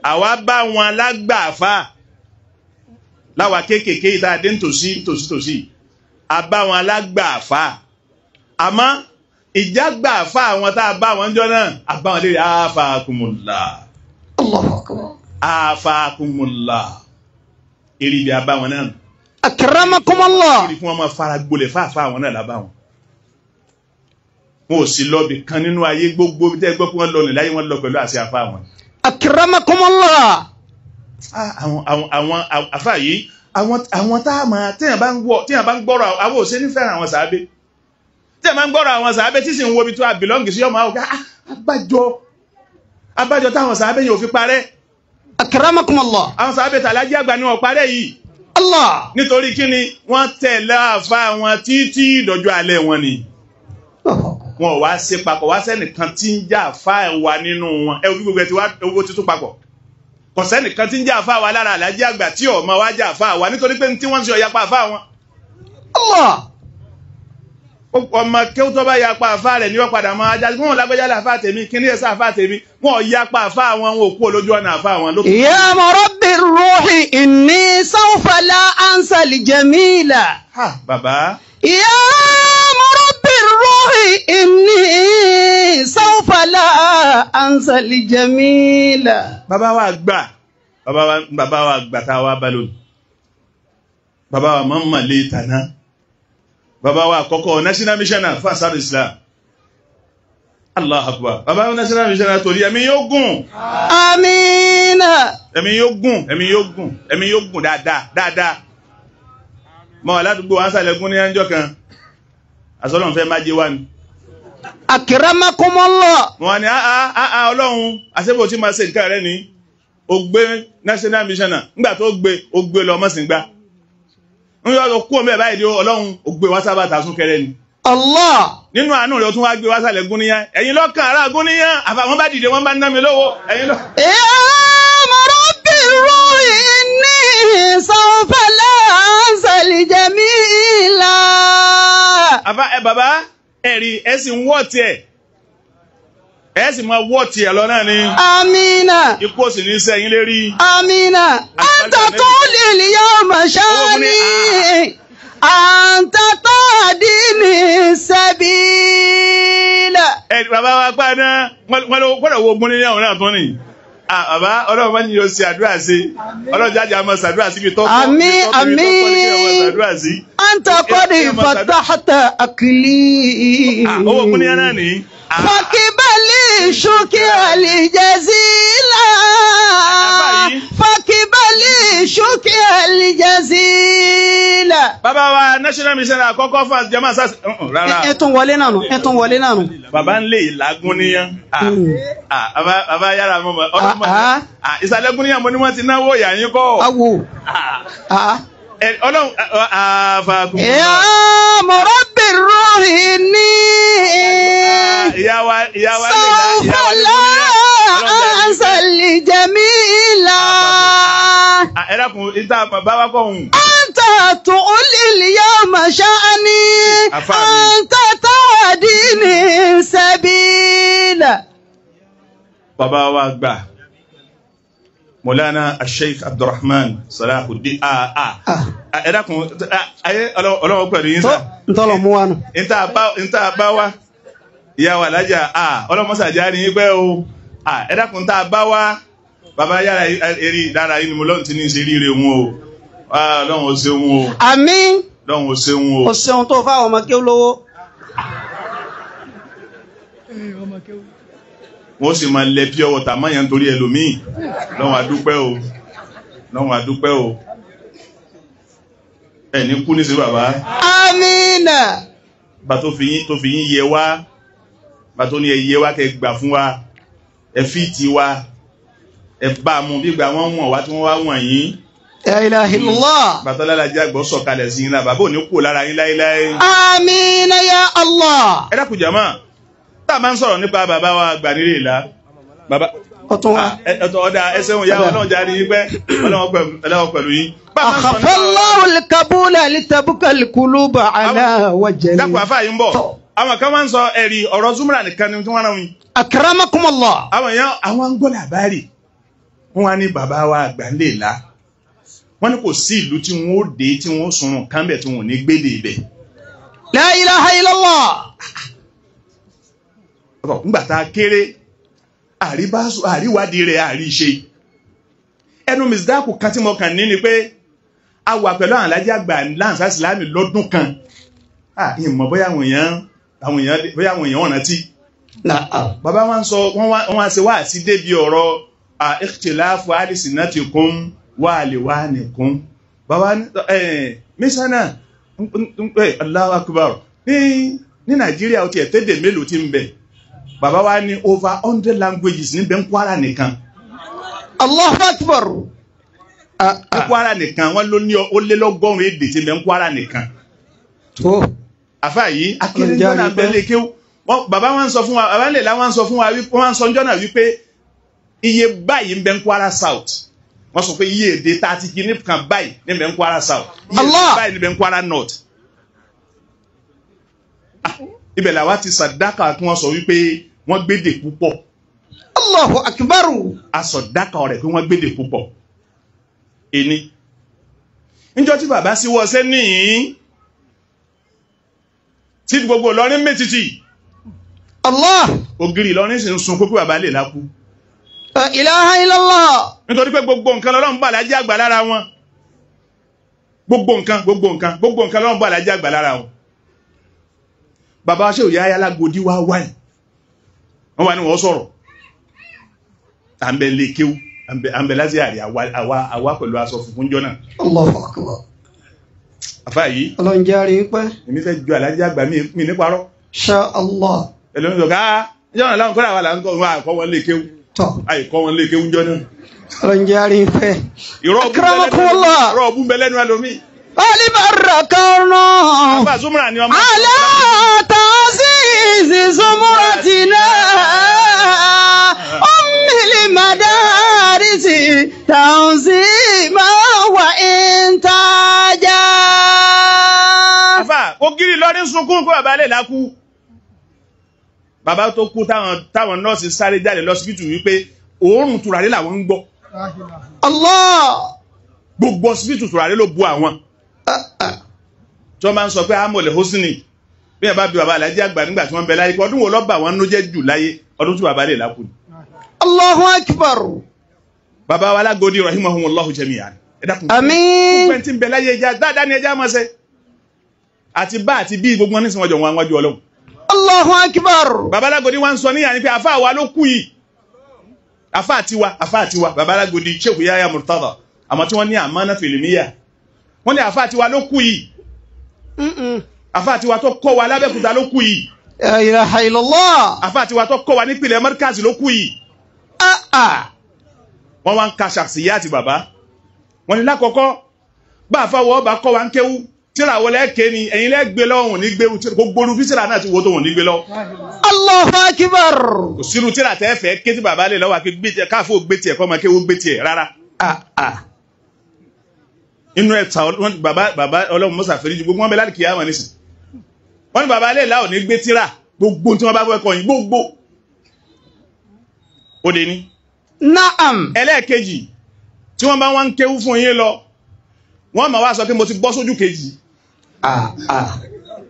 Àwa bá wọn lágbàáfà láwa kéékèèké ìta adé nítòsí tòsí tòsí. A bá wọn lágbàáfà. Àmọ́ ìjágbàáfà àwọn tá a bá wọn jọ náà, a bá wọn lérí àfàkùmùlà. Allahu akbar. Àfàkùmùlà. Eré ibi a bá wọn náà. Akramakumullah. Kí wọ́n máa fara gbolẹ̀ fáfá àwọn náà lábá wọn. Wọn ò sí lọ́bì kan nínú ayé gbogbo bí tẹ́ gbọ́ pé wọ́n lọ níláyé wọ́n lọ pẹ̀lú àṣẹ àfá wọn. Akramakumullah. Àwọn àfá yìí, àwọn tá a máa téèyàn bá ń gbọ́rọ̀ àwọn òṣè ní fẹ́ràn àwọn sàábé. Téèyàn bá ń gbọ́rọ̀ àwọn sàábé tí sì ń wo ibi tó a bìlọ́ǹgì sí ọmọ àwọn abájọ táwọn sàábé yìí ò fi parẹ́. Akramakumullah. Àwọn sàábé tàlájí àgbà ni wọ́n parẹ́ yìí. Allah. Nítorí kí ni wọ́n tẹ̀lé àfá wọn títí ìdọ̀jọ́ alẹ́ wọn ni. Wọn ò wá ṣe papọ̀ wá sẹ́nìkan tí ń jà àfá wa nínú wọn. Ẹ wo bí gbogbo ẹ ti wá owó tuntun papọ̀. Kò sẹ́nìkan tí ń jà àfá wa lára Àlájì àgbà tí ọmọ wa jà àfá wa nítorí pé tí wọ́n ń ṣe ọ̀yapa àfá wọn. Allah. Ọmọ kéwú tó bá yapa àfá rẹ̀ ní wọ́n padà máa ajá wọn lágbẹ́já láfá tèmi kí ní ẹ̀sà àfá tèmi wọn ò yapa àfá wọn wọn ò kú olójú ọ̀nà àfá wọn lókè. Ya murabbi ruhi inni sawfa la ansa li jamila. Ha bàbá. Ya murabbi ruhi inni sawfa la ansa li jamila. Bàbá wa gbà, bàbá wa gbà tá a wá bá lónìí. Bàbá wa máa ń mọ̀ lé tàná. Bàbá wa àkọ́kọ́ national missioner fún Ansar Islam. Allah akbar. Bàbá wa national missioner torí ẹ̀mí yóò gùn. Àmín. Ẹ̀mí yóò gùn, ẹ̀mí yóò gùn, ẹ̀mí yóò gùn dáadáa, dáadáa. Mọ̀ wà ládùúgbò wa ń sàlẹ̀kún ní ẹjọ́ kan. Àsọlọ́run fẹ́ má jẹ wá ni. Akramakumullah. Mo wá ní àá Ọlọ́run, àṣẹ́bò tí máa ṣe nǹkan rẹ ni. O gbé national missioner, ńgbà tó gbé, o gbé lọ mọ́sìngbà. Ń yọ kú ọmọ ẹ̀ báyìí ni Ọlọ́run ó gbé wá sábà tà súnkẹrẹ ni. Allah. Nínú àánú rẹ̀ ó tún wá gbé wá sálẹ̀ gúnníyàn. Ẹ̀yin lọ́kàn ará gúnníyàn. Àfàwọn bá dìde wọ́n bá ń ná mi lówó. Ẹ̀yin lọ. يا مربي الروح إني سوف لا أنسى الجميل. Àfà ẹ bàbá ẹ̀rí ẹ sì ń wọ́ tiẹ̀. Ẹ sì máa wọ́ tiẹ̀ lọ náà ni. آمين. Ikú ò sì ní sẹ́yìn lérí. آمين. أنت تولي اليوم شاني. أنت تهديني السبيل. Ẹ bàbá wa pa náà wọ́n lọ gbọ́dọ̀ wo gúnníyàn náà tún ni. Bàbá Ọlọ́run máa ń yọ sí àdúrà sí. Ọlọ́run jáde àmọ́ sàdúrà síbi tọ́kọ́. Àmín, àmín. Sàdúrà sí. أنت قد فتحت عقلي. Owó gúnníyàn náà ni. فاقبلي شكر الجزيل. فاقبلي شكر الجزيل. Bàbá wa National Mission àkọ́kọ́ fún àjẹmọ́ sars. Rárá. Ẹ tún wọlé náà nù, ẹ tún wọlé náà nù. Bàbá ń lè ìlà gúnníyàn. Bàbá yára mọ́ ọdún mọ́. Ìsàlẹ̀ gúnníyàn mo ní wọ́n ti náwó ìyá yín kọ́. Awo. Ọlọ́run àfàkùn. يا مربي الروح إني Ìyá wa ìyá wa lè la سوف ìyá wa lè لا gúnníyàn. أنسى الجميل. Ẹ dákun ìta bàbá wa kọ̀ hùn. أنت تقول اليوم شأني. أفهمي. أنت تهديني السبيل. Bàbá wa gbà Mọ̀lánà Sheikh Abdulrahman Salahuddin ẹ dákun ayé Ọlọ́run pẹ̀lú yín sá. Ntọ́lọ̀ mú wa nù. Ìta bá wa ìyá wa lájà ọlọ́mọsàjà ni yín pẹ́ o. Ẹ dákun ìta bá wa bàbá yára eré dára yín ni mo lọ́run ti ní í ṣe ríire wọn o. Ọlọ́run ò ṣeun o. Àmín. Ọlọ́run ò ṣeun o. O ṣeun tó fáwọn ọmọ kí ó lówó. Wọ́n sì máa lẹ pure water mọ́ yẹn nítorí ẹlòmíì. Lọ́run àdúpẹ́ o. Lọ́run àdúpẹ́ o. Ẹni kú ní sí bàbá. Àmín. Bá tó fi yín yẹ wá. Bá tó ní ẹ yẹ wá kẹ́ gbà fún wa. Ẹ fi ti wa. Ẹ bá mú bí gbà wọ́n wọ̀n wá tí wọ́n wá wọ̀n yín. La ilaha illallah. Bàtọ́ lálàjì àgbọ̀ sọ̀kalẹ̀ sí yín náà. Bàbá ò ní kú lára yín láéláé. Àmín ya Allah. Ẹ dákun jàmá. Tá a máa ń sọ̀rọ̀ nípa bàbá wa àgbà nílé ìlà. Bàbá Ọ̀tún wa. Ọ̀dà ẹsẹ̀ òun yá Ọlọ́run jáde yín pẹ́ Ọlọ́run pẹ̀lú yín. Akhafallahu al-kabula litabka al-quluba ala wajhi. Dákun àfáà yìí ń bọ̀. Àwọn kan máa ń sọ ẹ̀rí ọ̀rọ̀ Zumra nìkan ni wọ́n rán mi. Akramakumullah. Àwọn èèyàn àwọn ń gbọ́ làbárì. Wọ́n wá ní bàbá wa àgbà nílé ìlà. Wọ́n ní kò sí ìlú tí wọ́n ó dé tí wọ́n ó sunrun kánbẹ̀ tí wọ́n ò ní gbédè ibẹ̀. La ilaha illallah. Ńgbà tá a kéré àríwádìí rẹ̀ àríṣe. Ẹnu mìsídáàkù kan tí mo kàn ní ni pé a wà pẹ̀lú àwọn alájí àgbà láǹsá ìsìlámì lọ́dún kan. Ìmọ̀ bóyá àwọn èèyàn rántí. Bàbá wa ń sọ wọ́n wá ṣe wá sí débi ọ̀rọ̀ ikhtilafu alsinatikum wa alwanikum. Bàbá mísánà Allahu akbar ní Nàìjíríà ó ti ẹ̀ tẹ́dẹ̀ mélòó tí ń bẹ. Bàbá wa ní over 100 languages ní bẹ́ ń Kwara nìkan. Allahu akbar. Ní Kwara nìkan wọ́n ló ní ó lé lọ́gọ́rùn-ún èdè tí bẹ́ ń Kwara nìkan. Àfáà yìí akérèjọ́ náà bẹ́ẹ̀ lè kéwú. Bàbá wa ń sọ fún wa, bàbá ńlẹ̀ láwọn ń sọ fún wa, wọ́n ń sọ ọjọ́ náà wípé iye báyìí ń bẹ ń Kwara South. Wọ́n sọ pé iye èdè 30 kìíní kan báyìí ní bẹ ń Kwara South. Iye èdè báyìí ní bẹ ń Kwara North. Ibẹ̀ làwa ti sàdákà kí wọ́n sọ wípé wọ́n gbédè púpọ̀. Allahu akbar. A sọ̀dákà rẹ̀ pé wọ́n gbédè púpọ̀. Ẹni. Níjọ́ tí bàbá síwọ́ ọsẹ́ níyìn tí gbogbo Ìlọrin mẹ́tìtì. Allah. Ògiri Ìlọrin sì ń sun kókó bàbá lè lákú. La ilaha illallah. Nítorí pé gbogbo nǹkan l'Ọlọ́run bá lájẹ́ àgbà lára wọn. Gbogbo nǹkan gbogbo nǹkan gbogbo nǹkan l'Ọlọ́run bá lájẹ́ àgbà lára wọn. Bàbá ṣe òyà ayálágodí wá wáyìí. Wọ́n wá ní wọ́n sọ̀rọ̀. À ń bẹ lè kéwú, à ń bẹ láti àrí àwa pẹ̀lú aṣọ funfun jọ náà. Allahu akbar. Àfáà yìí. Ọlọ́run jẹ́ àrí pẹ́. Èmi fẹ́ ju àlájẹ́ àgbà mi ní parọ́. Sha Allah. Ẹlòmíràn sọ ká jọ́nà láwọn kọ́ra wà là ń kọ́ wọn àkọ́ wọn lè kéwú. Tọ́. Àìkọ́ wọn lè kéwú jọ náà. Ọlọ́run jẹ́ àrí pẹ́. Ìrọ̀ ọ̀bùn bẹ lẹ́nu ẹlòmíì. قد مر قرن Àfà Zumra ni ọmọ. على تعزيز زمرتنا أم المدارس تنظيما وإنتاجا. Àfà ògiri lọ ní sunkún pé bàbá lè lákú. Bàbá tó kú táwọn nọ́ọ̀sì sáré jáde lọ́sibítù wípé òórùn tùràrí làwọn ń gbọ́. Allah. Gbogbo ọsibítù tùràrí ló bu àwọn. Tí wọ́n máa ń sọ pé amọ̀lẹ̀ Hosni bí ẹ bá bí bàbá alájí àgbà nígbà tí wọ́n ń bẹ láyé pé ọdún wo ló bà wọ́n nú jẹ́ jù láyé ọdún tí bàbá lè lákú ni. Allahu akbar. Bàbá wa Alágòdì rahimahumullahu jami'an. Ẹ dákun. Àmín. Gbogbo ẹni tí ń bẹ láyé ẹja dáadáa ni ẹja máa ṣe. Àti bá àti bí gbogbo wọn ní sìnwọ́n jọ wọn wájú Ọlọ́run. Allahu akbar. Bàbá Alágòdì wa ń sọ níyà ni pé àfáà wa ló kú yìí. Àfáà tiwa, àfáà tiwa, bàbá Alágòdì Sheikh Yahya Murtada. Àmọ́ tí wọ́n ní àmánà fìlìmíyà. Wọ́n ní àfáà tiwa ló kú yìí. Àfáà tiwa tó kọ́ wa lábẹ́kúta ló kú yìí. La ilaha illallah. Àfáà tiwa tó kọ́ wa nípìnlẹ̀ Markaz ló kú yìí. Ah ah. Wọ́n wá ń ka ṣàṣìyá àti bàbá. Wọ́n ní lákọ̀ọ́kọ́ bá àfáwọ̀ ọba kọ́ wa ń kéwú tíra wọlé ké ni ẹ̀yin lẹ́gbẹ́ lọ́wọ́ wọn ní gbé gbogbo olú físíra náà ti wo tó wọn ní gbé lọ. Allahu akbar. Kò sírú tíra tẹ́ fẹ́ ké tí bàbá lè lọ́wọ́ àti káfó gbé tiẹ̀ kọ́ máa kéwú gbé tiẹ̀ rárá. Ah ah. Inú ẹ̀ ta bàbá bàbá Ọlọ́run mọ́sà fẹ́rí ju gbogbo wọn bẹ láti kìí àwọn nísìn. Wọ́n ní bàbá lè láò ní gbé tíra gbogbo tí wọ́n bá fẹ́ kọ́ yín gbogbo. Ó dé ní. Naam. Ẹlẹ́ẹ̀kejì tí wọ́n bá wá ń kéwú fún yín lọ wọ́n máa wá sọ pé mo ti bọ́ sójú kejì. Ah ah.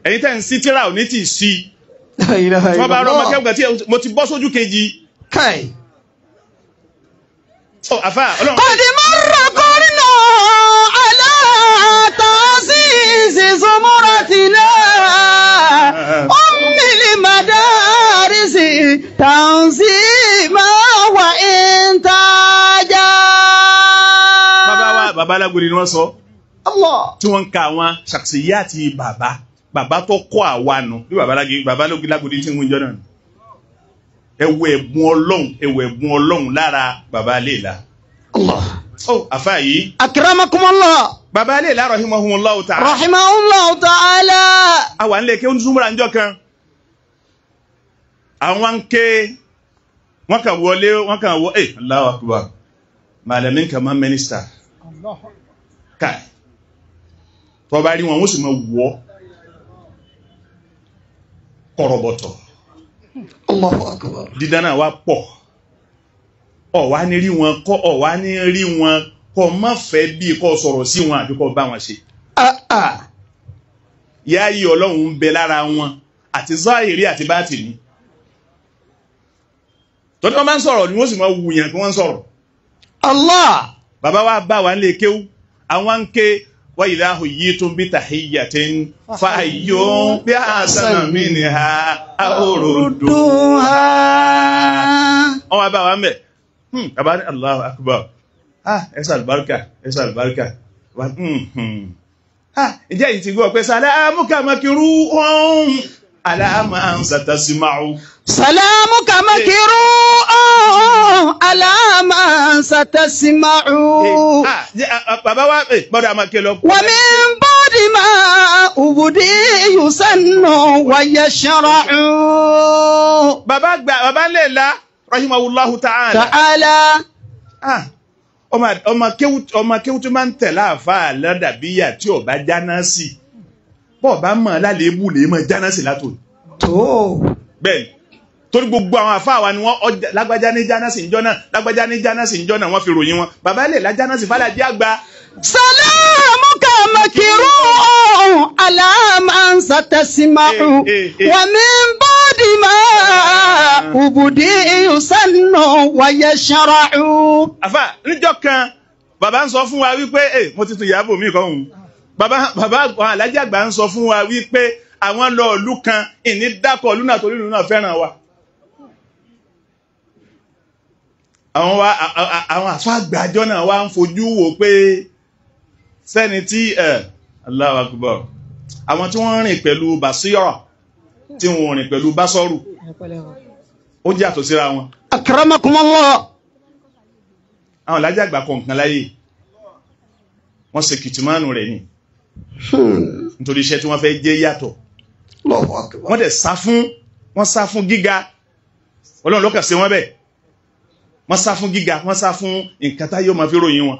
Ẹ̀yin tẹ́ ń sí tíra ò ní tì í sí. La ilaha Tí wọ́n bá rọ́ ọmọ illallah. kẹ́gbẹ́ tí mo ti bọ́ sójú kejì. Kai. Ó àfà Ọlọ́run. قد مر قرن على تعزيز زمرتنا أم المدارس تنظيما وإنتاجا. Bàbá wa bàbá Alágòdì ni wọ́n sọ Allah. tí wọ́n ń ka àwọn ṣàṣìyá àti bàbá bàbá tó kọ́ àwa nù bí bàbá Alágòdì tí ń wíjọ náà. Ẹ wo ẹ̀bùn Ọlọ́run, ẹ wo ẹ̀bùn Ọlọ́run lára bàbá Léèlá. Allah. Ó àfà yìí. أكرمكم الله. Bàbá Léèlá rahimahumullahu ta'ala. رحمه الله تعالى. Àwa ń lè ké ń súnmọ́ra ńjọ́ kan. Àwọn ń ké wọ́n kàn wọlé wọ́n kàn wọ ẹ̀ Allahu akbar. Malamin kama mínísítà. Káì. Tọ́ bá rí wọn, wọ́n sì máa wọ́ kọ̀rọ̀bọ̀tọ̀. Allahu akbar. Dídá náà wá pọ̀. Ọ̀wá ní rí wọn kọ́ ọ̀wá ní rí wọn kọ́ má fẹ́ bí kọ́ sọ̀rọ̀ sí wọn àbí kọ́ bá wọn ṣe. Ah ah. Yáyí Ọlọ́run ń bẹ lára wọn àti záìrí àti bátìní. Tọ́jú wọn máa ń sọ̀rọ̀ ni wọ́n sì máa wùyàn kí wọ́n ń sọ̀rọ̀. Allah. Bàbá wa bá wa nílé kéwú, àwọn ń ké wa idha huyyitum bi tahiyyatin fahayyu bi ahsana minha aw rudduha. Wọ́n wá bá wa ń bẹ̀. Bàbá ní Allahu akbar. Ah, ẹ ṣe àlùbáríkà, ẹ ṣe àlùbáríkà. Ah, ǹjẹ́ yìí ti gbọ́ pé salamuka makruhun ala man satasma'u. سلامك مكروه على من ستسمع. Bàbá wa gbọ́dọ̀ àmà ké lọ. ومن بعد ما أبدي يسن ويشرع. Bàbá gba bàbá lè la rahimahullahu ta'ala. تعالى. Ah, ọmọ kéwú tó máa ń tẹ̀ láàfáà ládàbíyà tí ọba jáná sí. Bọ́ọ̀ bá mọ̀ lálébù lè mọ̀ jáná sí látò. Tó. Bẹ́ẹ̀ni, torí gbogbo àwọn àfáà wa ni wọ́n ọjà lágbájá ní jánásì ìjọ náà lágbájá ní jánásì ìjọ náà wọ́n fi ròyìn wọn. Bàbá lè la jánásì fàlàjì àgbà. سلامك مكروه على من ستسمع. ومن بعد ما أبدي يسن ويشرع. Àfà níjọ́ kan bàbá ń sọ fún wa wípé ẹ mo ti tún ìyàbò mi kọ́ òun. Bàbá àwọn alájà àgbà ń sọ fún wa wípé àwọn lọ ìlú kan ìní dákọ̀ ìlú náà torí ìlú náà fẹ́ràn wa. Àwọn àfáàgbàjọ́ náà wá ń fojú wò pé sẹ́ni tí ẹ̀ Allahu Akbar. Àwọn tí wọ́n rìn pẹ̀lú basira tí wọ́n rìn pẹ̀lú basọ́rù ó jẹ́ àtò síra wọn. Akramakumullah. Àwọn alájà àgbà kọ̀ọ̀kan láyé wọ́n ṣe kìtìmánù rẹ̀ ni. Nítorí iṣẹ́ tí wọ́n fẹ́ jẹ́ yàtọ̀. Wọ́n dẹ̀ sá fún, wọ́n sá fún gíga. Ọlọ́run ló kàn ṣe wọ́n bẹ́ẹ̀. Wọ́n sá fún gíga, wọ́n sá fún nǹkan táyé ó máa fi ròyìn wọn.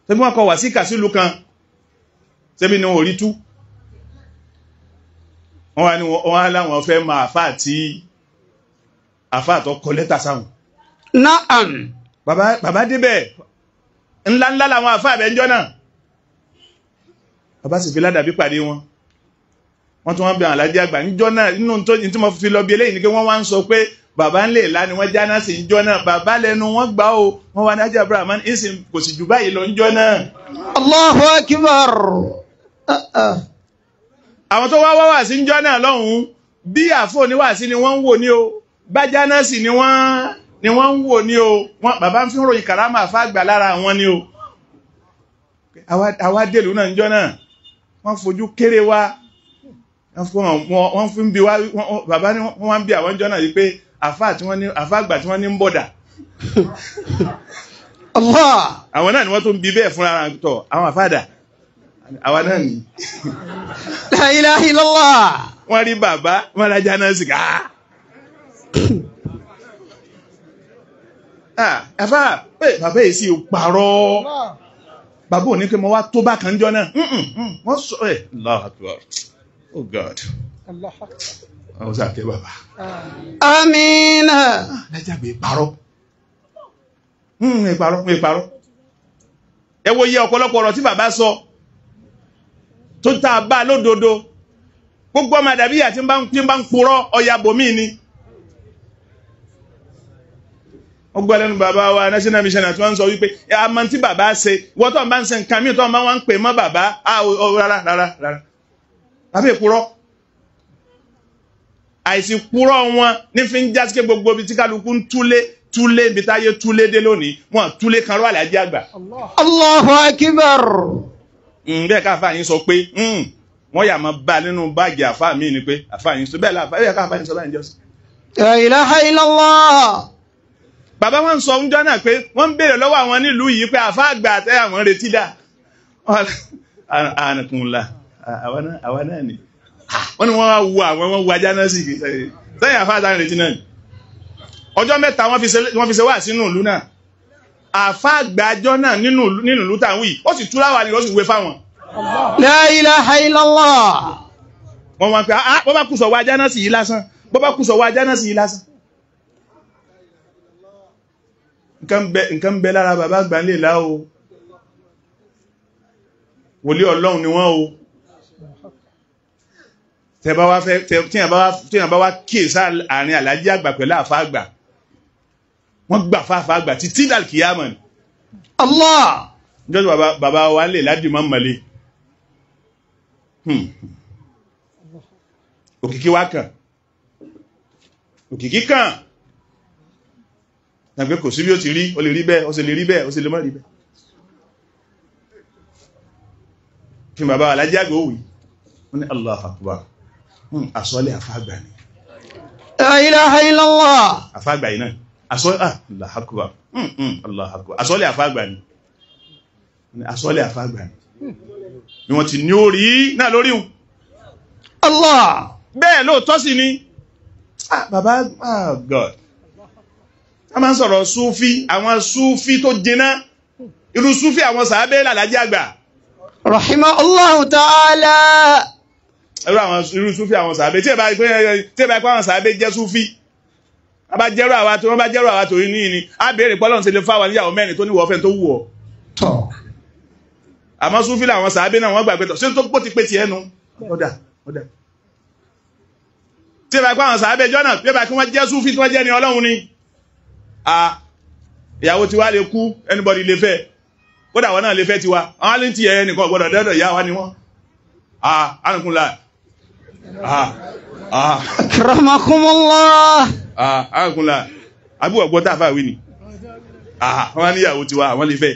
Ṣebí wọ́n kọ wá sí kàsílù kan, ṣebí ni wọn ò rí tú. Wọ́n wá ní wọ́n á láwọn fẹ́ máa àfáà tí àfáà tó kọ lẹ́tà sáwọn. Naam. Bàbá débẹ̀, ńlá ńlá làwọn àfáà bẹ̀ ń jọ́ náà. Bàbá sì fi ládàbí pàdé wọn. Wọ́n tún wọ́n bẹ Àlàájì Àgbà níjọ́ náà. Nínú tó tí mo fi lọ bí eléyìí ni pé wọ́n wá ń sọ pé bàbá ń lè lá ni wọ́n jáná sí níjọ́ náà. Bàbá lẹ́nu wọ́n gbà ó, wọ́n wá ní Ájì Abraham ìsìn kò sì jù báyìí lọ níjọ́ náà. Allahu Akbar. Àwọn tó wá wá sí níjọ́ náà lọ́hùn-ún, bí àfọ oníwàásí ni wọ́n ń wò ní o, bá jáná sí ni wọ́n ń wò ní o. Bàbá ń fi ròyìn kàrámà àfa àgbà lára àwọn ni o. Àwa dèlú náà níjọ́ náà, wọ́n fojú kéré wa. Wọ́n fi ń bi wá, bàbá ní wọ́n wá ń bi àwọn jọ́nà yìí pé àfáà àgbà tí wọ́n ní ń bọ̀dà. Allah. Àwọn náà ni wọ́n tún bi bẹ́ẹ̀ fúnra ara tọ̀, àwọn àfáàdà àwa náà ni. La ilaha illallah. Wọ́n rí bàbá wọ́n rájá náà sì ká. Àfáà pé bàbá yìí sì parọ́. Bàbá ò ní pé mo wá tó bá kan jọ náà. Wọ́n sọ ẹ̀ Allahu Akbar. Oh God. Àwọn sáà kẹ́ bàbá. Àmín. Lájàgbé parọ́. Ìparọ́, ìparọ́. Ẹ wo iye ọ̀pọ̀lọpọ̀ ọ̀rọ̀ tí bàbá sọ tó tá a bá lódodo. Gbogbo ọmọ àdàbíyà tí ń bá ń purọ́ ọya bòmí ni. Wọ́n gbọ́ lẹ́nu bàbá wa National Mission àti wọ́n ń sọ wípé àmọ́ tí bàbá ṣe, wọ́n tó ń bá ń ṣe nǹkan míì tó ń bá wọn ń pè mọ́ bàbá, rárá rárá rárá. Bàbá ìpurọ́, àìsí purọ́ wọn ní fi ń já sí pé gbogbo ibi tí kálukú ń túlé túlé ibi táyé túlé dé lónìí, wọn túlé kan rọ Àlàájì Àgbà. Allahu Akbar. Bẹ́ẹ̀ ká àfáà yín sọ pé wọ́n yà máa bá nínú báàgì àfáà mi ni pé àfáà yín sọ bẹ́ẹ̀ láàfáà bẹ́ẹ̀ ká àfáà yín sọ báyìí jọ́sìn. La ilaha illallah. Bàbá wọn sọ ń jọ́ náà pé wọ́n ń béèrè lọ́wọ́ àwọn nílùú yìí pé àfáà àgbà àtẹ àwọn retí dà. Ànàkùnlá. Àwa náà ni wọ́n ní wọ́n wá wo àwọn wọ́n wo ajá náà sí kìí sẹ́yìn àfáà táwọn retí náà ni. Ọjọ́ mẹ́ta wọ́n fi ṣe wá sínú ìlú náà. Àfáà àgbàjọ́ náà nínú ìlú táwọn yìí ó sì túra wà ní ó sì wé fáwọn. La ilaha illallah. Wọ́n wá pé bọ́ bá kú sọ wá ajá náà sí yìí lásán, bọ́ bá kú sọ wá ajá náà sí yìí lásán. Nǹkan bẹ lára bàbá àgbà ń lè lá o. Wòlíì Ọlọ́run ni wọ́n o. Tẹ́ bá wá fẹ́ tí yàn bá wá kíyè sá àárín Àlàájì Àgbà pẹ̀lú àfá àgbà, wọ́n gbà fáfá àgbà títí dàlkìyàmọ̀ ni. Allah. Jọ́sí bàbá wa lè ládìmọ́ mọ̀lẹ́. Òkìkí wá kàn. Òkìkí kàn. Tàbí kò sí bí ó ti rí, ó lè rí bẹ́ẹ̀, ó sì lè rí bẹ́ẹ̀, ó sì lè má rí bẹ́ẹ̀. Kí bàbá Àlàájì Àgbà ó wí. Wọ́n ní Allahu Akbar. Àsọ́lẹ̀ àfáàgbà ni. La ilaha illallah. Àfáàgbà yìí náà. Àsọ́lẹ̀ Allahu Akbar. Allahu Akbar. Àsọ́lẹ̀ àfáàgbà ni. Àsọ́lẹ̀ àfáàgbà ni. Ni wọ́n ti ní orí náà lórí hun. Allah. Bẹ́ẹ̀ lóòótọ́ sì ni. Bàbá, God. A máa ń sọ̀rọ̀ Súfí, àwọn Súfí tó jiná. Irú Súfí àwọn sàábé l'Àlàájì Àgbà. Rahimahullahu ta'ala. Irú àwọn irú Súfí àwọn sàábé tí ẹ bá pé àwọn sàábé jẹ́ Súfí, wọ́n bá jẹ́rú àwa tó wọ́n bá jẹ́rú àwa tó ní ní á béèrè pé Ọlọ́run ṣe lè fáwọn níyàwó mẹ́rin tó ní wọ́ọ́fẹ́ tó wù ọ́. Àmọ́ Súfí làwọn sàábé náà wọ́n gbàgbé tọ̀ ṣé tó pọ̀ ti pé tiẹ̀ nu. Ọ̀dà ọ̀dà. Tí ẹ bá pé àwọn sàábé jọ́nà tí ẹ bá kí wọ́n jẹ́ Súfí tí wọ́n jẹ́ ni Ọlọ́run ni. Ìyàwó tiwa lè kú, anybody lè fẹ́. Kódà wọn náà lè fẹ́ tiwa, àwọn alẹ́ ti ẹ̀ nìkan gbọ́dọ̀ dẹ́dọ̀ ìyá wa ni wọ́n. Ànàkúnlá. Akramakumullah. Ànàkúnlá. Àbúrò gbọ́ tá a fà wí ni. Wọ́n ní ìyàwó tiwa, àwọn lè fẹ́.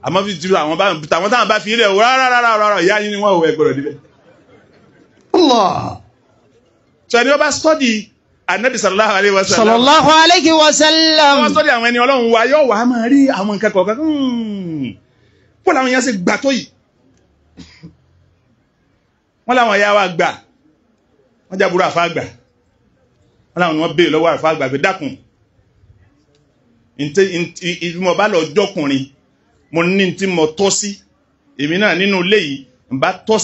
Àmọ́ fi ti àwọn táwọn bá fi ilẹ̀ o, rárá rárá rárá ìyá yín ni wọ́n ò ẹ gbọ́dọ̀ débẹ̀. Allah. Sọ ni wọ́n bá sọ́dí Ànábì sallallahu alaihi wasallam. Sallallahu alaihi wasallam. Wọ́n sọ́dí àwọn ẹni Ọlọ́run wa yóò wá máa rí àwọn nǹkan kọ̀ọ̀kan. Kó làwọn èèyàn ṣe gbà tó yìí. Wọ́n láwọn ya wa gbà, wọ́n jábúrò àfa àgbà, wọ́n láwọn ni wọ́n béèrè lọ́wọ́ àfa àgbà pé dákun, mo bá lọ jọkùnrin, mo ní tí mo tọ́ sí, èmi náà nínú ilé yìí, n bá tọ́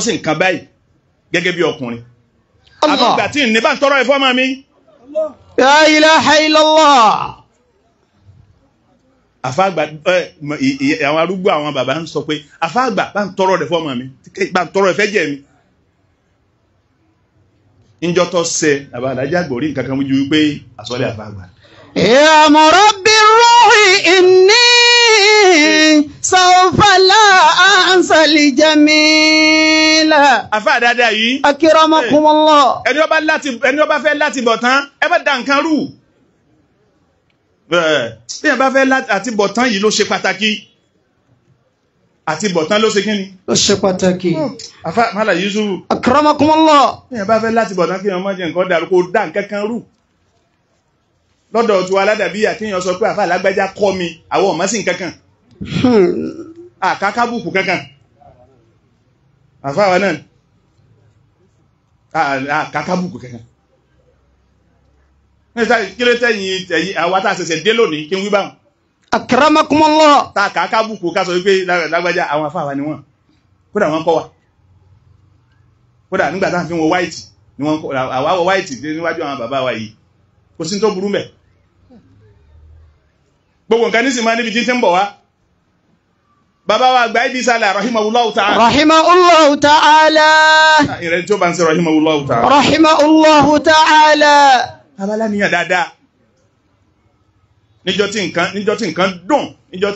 sí nǹkan báyìí gẹ́gẹ́ bí ọkùnrin. Àbúgbà tí ní bá ń tọrọ ẹ̀fọ́ máa mi. La ilaha illallah. Àfáàgbà àwọn arúgbó àwọn bàbá ń sọ pé àfáàgbà bá ń tọrọ ẹ̀fọ́ máa mi, bá ń tọrọ ẹ̀fẹ́ jẹ́ mi. Níjọ́ tó ṣe bàbá alájà gbòrí nǹkan kan ju wípé àsọlẹ̀ àfáàgbà. Ya murabbi ruhi inni sawfa la ansa li jamila. Àfáà dáadáa yìí. Akramakumullah. Ẹni ó bá fẹ́ láti bọ̀ tán, ẹ bá da nǹkan rú. Bí ẹ bá fẹ́ láti bọ̀ tán yìí ló ṣe pàtàkì. Àti bọ̀ tán ló ṣe kíni? Ló ṣe pàtàkì. Àfáà Málà Yusuf. Akramakumullah. Bí ẹ bá fẹ́ láti bọ̀ tán kí ọmọ jẹ nǹkan dàrú kó dá nǹkan kan rú. Lọ́dọ̀ tí wa aládàbíyà kí èèyàn sọ pé àfáà lágbájá kọ́ mi, àwọn ọmọ sí nǹkan kan. Àkákábùkù kankan. Àfáà wa náà àkákábùkù kankan. Kí ló tẹ̀yìn àwa tá a ṣẹ̀ṣẹ̀ dé lónìí kí n wí báwọn. Akramakumullah. Tá àkákábùkù ká sọ wípé lágbájá àwọn àfáà wa ni wọ́n. Kódà wọ́n kọ́ wa. Kódà nígbà tá à ń fi wọ white ni wọ́n kọ́ àwa wọ white níwájú àwọn bàbá wa yìí. Kò sí tó burú mẹ́. Gbogbo nǹkan nísìnyí máa níbi tí ń bọ̀ wá. Bàbá wa àgbà ibi sálà rahimahullahu ta'ala. Rahimahullahu ta'ala. Ìrẹ́ tí ó bá ń ṣe rahimahullahu ta'ala. Rahimahullahu ta'ala. Abala níyàn dáadáa. Níjọ́ tí nǹkan dùn, níjọ́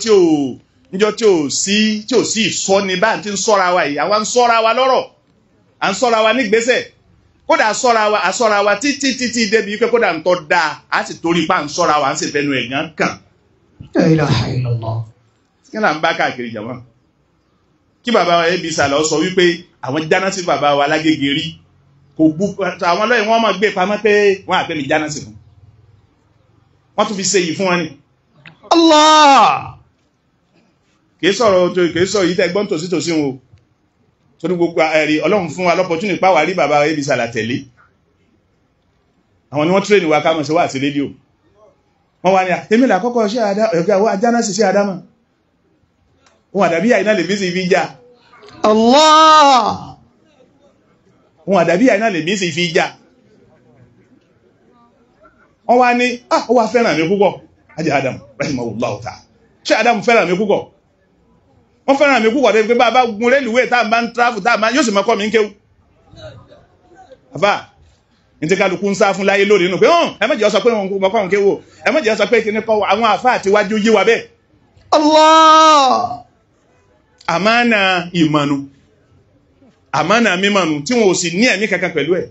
tí ò sí ìsọ́ni bá ti ń sọ́ra wa yìí, àwa ń sọ́ra wa lọ́rọ̀, à ń sọ́ra wa nígbésẹ̀. Kódà àsọ́ra wa títí títí débi pé kódà ń tọ́ dáa, á sì torí pa ń sọ́ra wa, à ń sì fẹnu ẹ̀gán kàn. La ilaha illallah. Kí là ń bá káàkiri jàmọ́? Kí bàbá wa ebi sàlọ̀ sọ wípé àwọn jáná sí bàbá wa lágége rí, kò bú àwọn lọ́yìn wọ́n máa gbé pamọ́ pé wọ́n àpé mi jáná sí fún. Wọ́n tún fi ṣe yìí fún wọn ni. Allah. Kìí sọ̀rọ̀ kìí sọ̀rọ̀ yìí tẹ́ gbọ́n tòsí tòsí wọn o. Torí gbogbo ẹ̀rí Ọlọ́run fún wa lọ́pọ̀tún nípa wà rí bàbá wa ebi sàlà tẹ̀lé. Àwọn ni wọ́n tírèèni wa ká mọ̀ sí wà sí rédíò. Wọ́n wá ní èmi là kọ́kọ́ ṣe àjáná sí ṣe àdámọ̀. Òun àdàbí àìná lè mí sí fi já. Allah. Òun àdàbí àìná lè mí sí fi já. Wọ́n wá ní, ó wá fẹ́ràn mi púpọ̀. Ajá Adam, rahimahullahu ta'ala. Ṣé Adam fẹ́ràn mi púpọ̀? Wọ́n fẹ́ràn mi púpọ̀ débi pé bá a bá gun rélùwé tá a bá ń tráfù tá a bá yóò sì máa kọ́ mi ń kéwú. Àfà, ní ti kálukú ń sá fún láyé lónìí nù pé ẹ má jẹ́ ó sọ pé òun kọ́ òun kéwú. Ẹ má jẹ́ ó sọ pé kíní kọ́ àwọn àfà àti wájú yí wa bẹ́ẹ̀. Allah. Àmánà ìmọ̀nù, àmánà mímọ̀nù tí wọn ò sì ní ẹ̀mí kankan pẹ̀lú ẹ̀.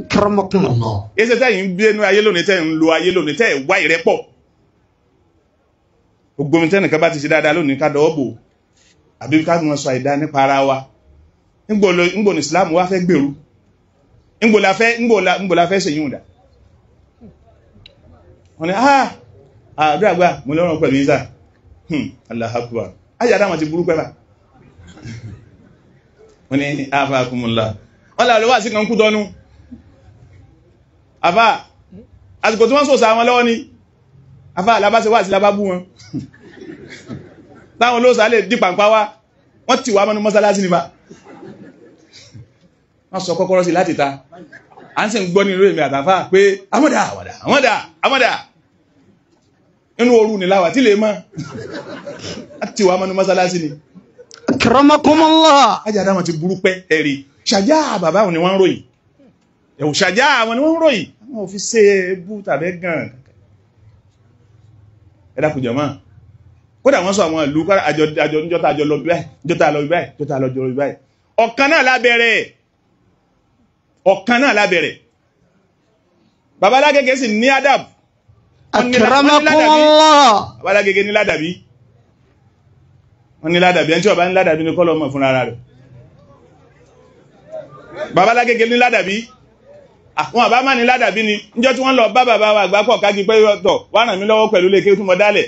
Akramakumullah. Ẹsẹ̀ tẹ́yìn ń gbénú ayé lónìí tẹ́yìn ń lo ayé lónìí tẹ́yìn wá ìrẹ́pọ̀. Gbogbo omi tẹ́nìkan bá ti ṣe dáadáa lónìí ká dọwọ́ bò àbí ká mọ̀ sọ àìdá nípa ara wa. Ńgbò ní Islam wá fẹ́ gbèrú. Ńgbò la fẹ́ ṣèyún dà. Wọ́n ní, àdúrà gbà mo lọ́rùn pẹ̀lú Isa. Allahu Akbar. Ayé àdáwọn ti burú pẹ́ bá. Wọ́n ní àfàkùnmùlà. Wọ́n lè wá sí kan kú tọ́nú. Àfà, àsìkò tí wọ́n sọ̀sà wọn lọ́wọ́ ni. Àfà alábáṣe wà sí lábá bú wọn. Táwọn olóòsà lè dí pàǹpá wá. Wọ́n ti wá mọ́nú mọ́sálásí nípa. Wọ́n sọ kọ́kọ́rọ́ sí láti ta. À ń sì ń gbọ́ nínú èmi àtàfà pé àmọ́dà àwàdà àmọ́dà àmọ́dà. Inú ooru ni láwà tí lè mọ́. Wọ́n ti wá mọ́nú mọ́sálásí ni. Akramakumullah. Ajá dáwọn ti burú pẹ́ ẹ̀rí. Ṣàjá bàbá wọn ni wọ́n ń ròyìn. Ẹ̀wù ṣàjá àwọn ni wọ́n ń ròyìn. Àwọn ò fi ṣe bú tàbí gan. Ẹ dákun jàmá. Kódà wọ́n sọ àwọn ìlú àjọ níjọ́ta àjọ lọ báyìí, níjọ́ta lọ báyìí, níjọ́ta lọ báyìí. Ọ̀kan náà lábẹ́rẹ̀. Ọ̀kan náà lábẹ́rẹ̀. Bàbá Alágége sì ní adab. Akramakumullah. Bàbá Alágége ní ládàbí. Wọ́n ní ládàbí, ẹni tí ó bá ní ládàbí ní kọ́lọ̀ mọ̀ fún ara rẹ̀. Bàbá Alágége ní ládàbí. Àwọn àbá má ní ládàbí ni, níjọ́ tí wọ́n lọ bá bàbá wa àgbà pọ̀ kági pé tọ̀ wá ràn mí lọ́wọ́ pẹ̀lú léke tí mo dálẹ̀.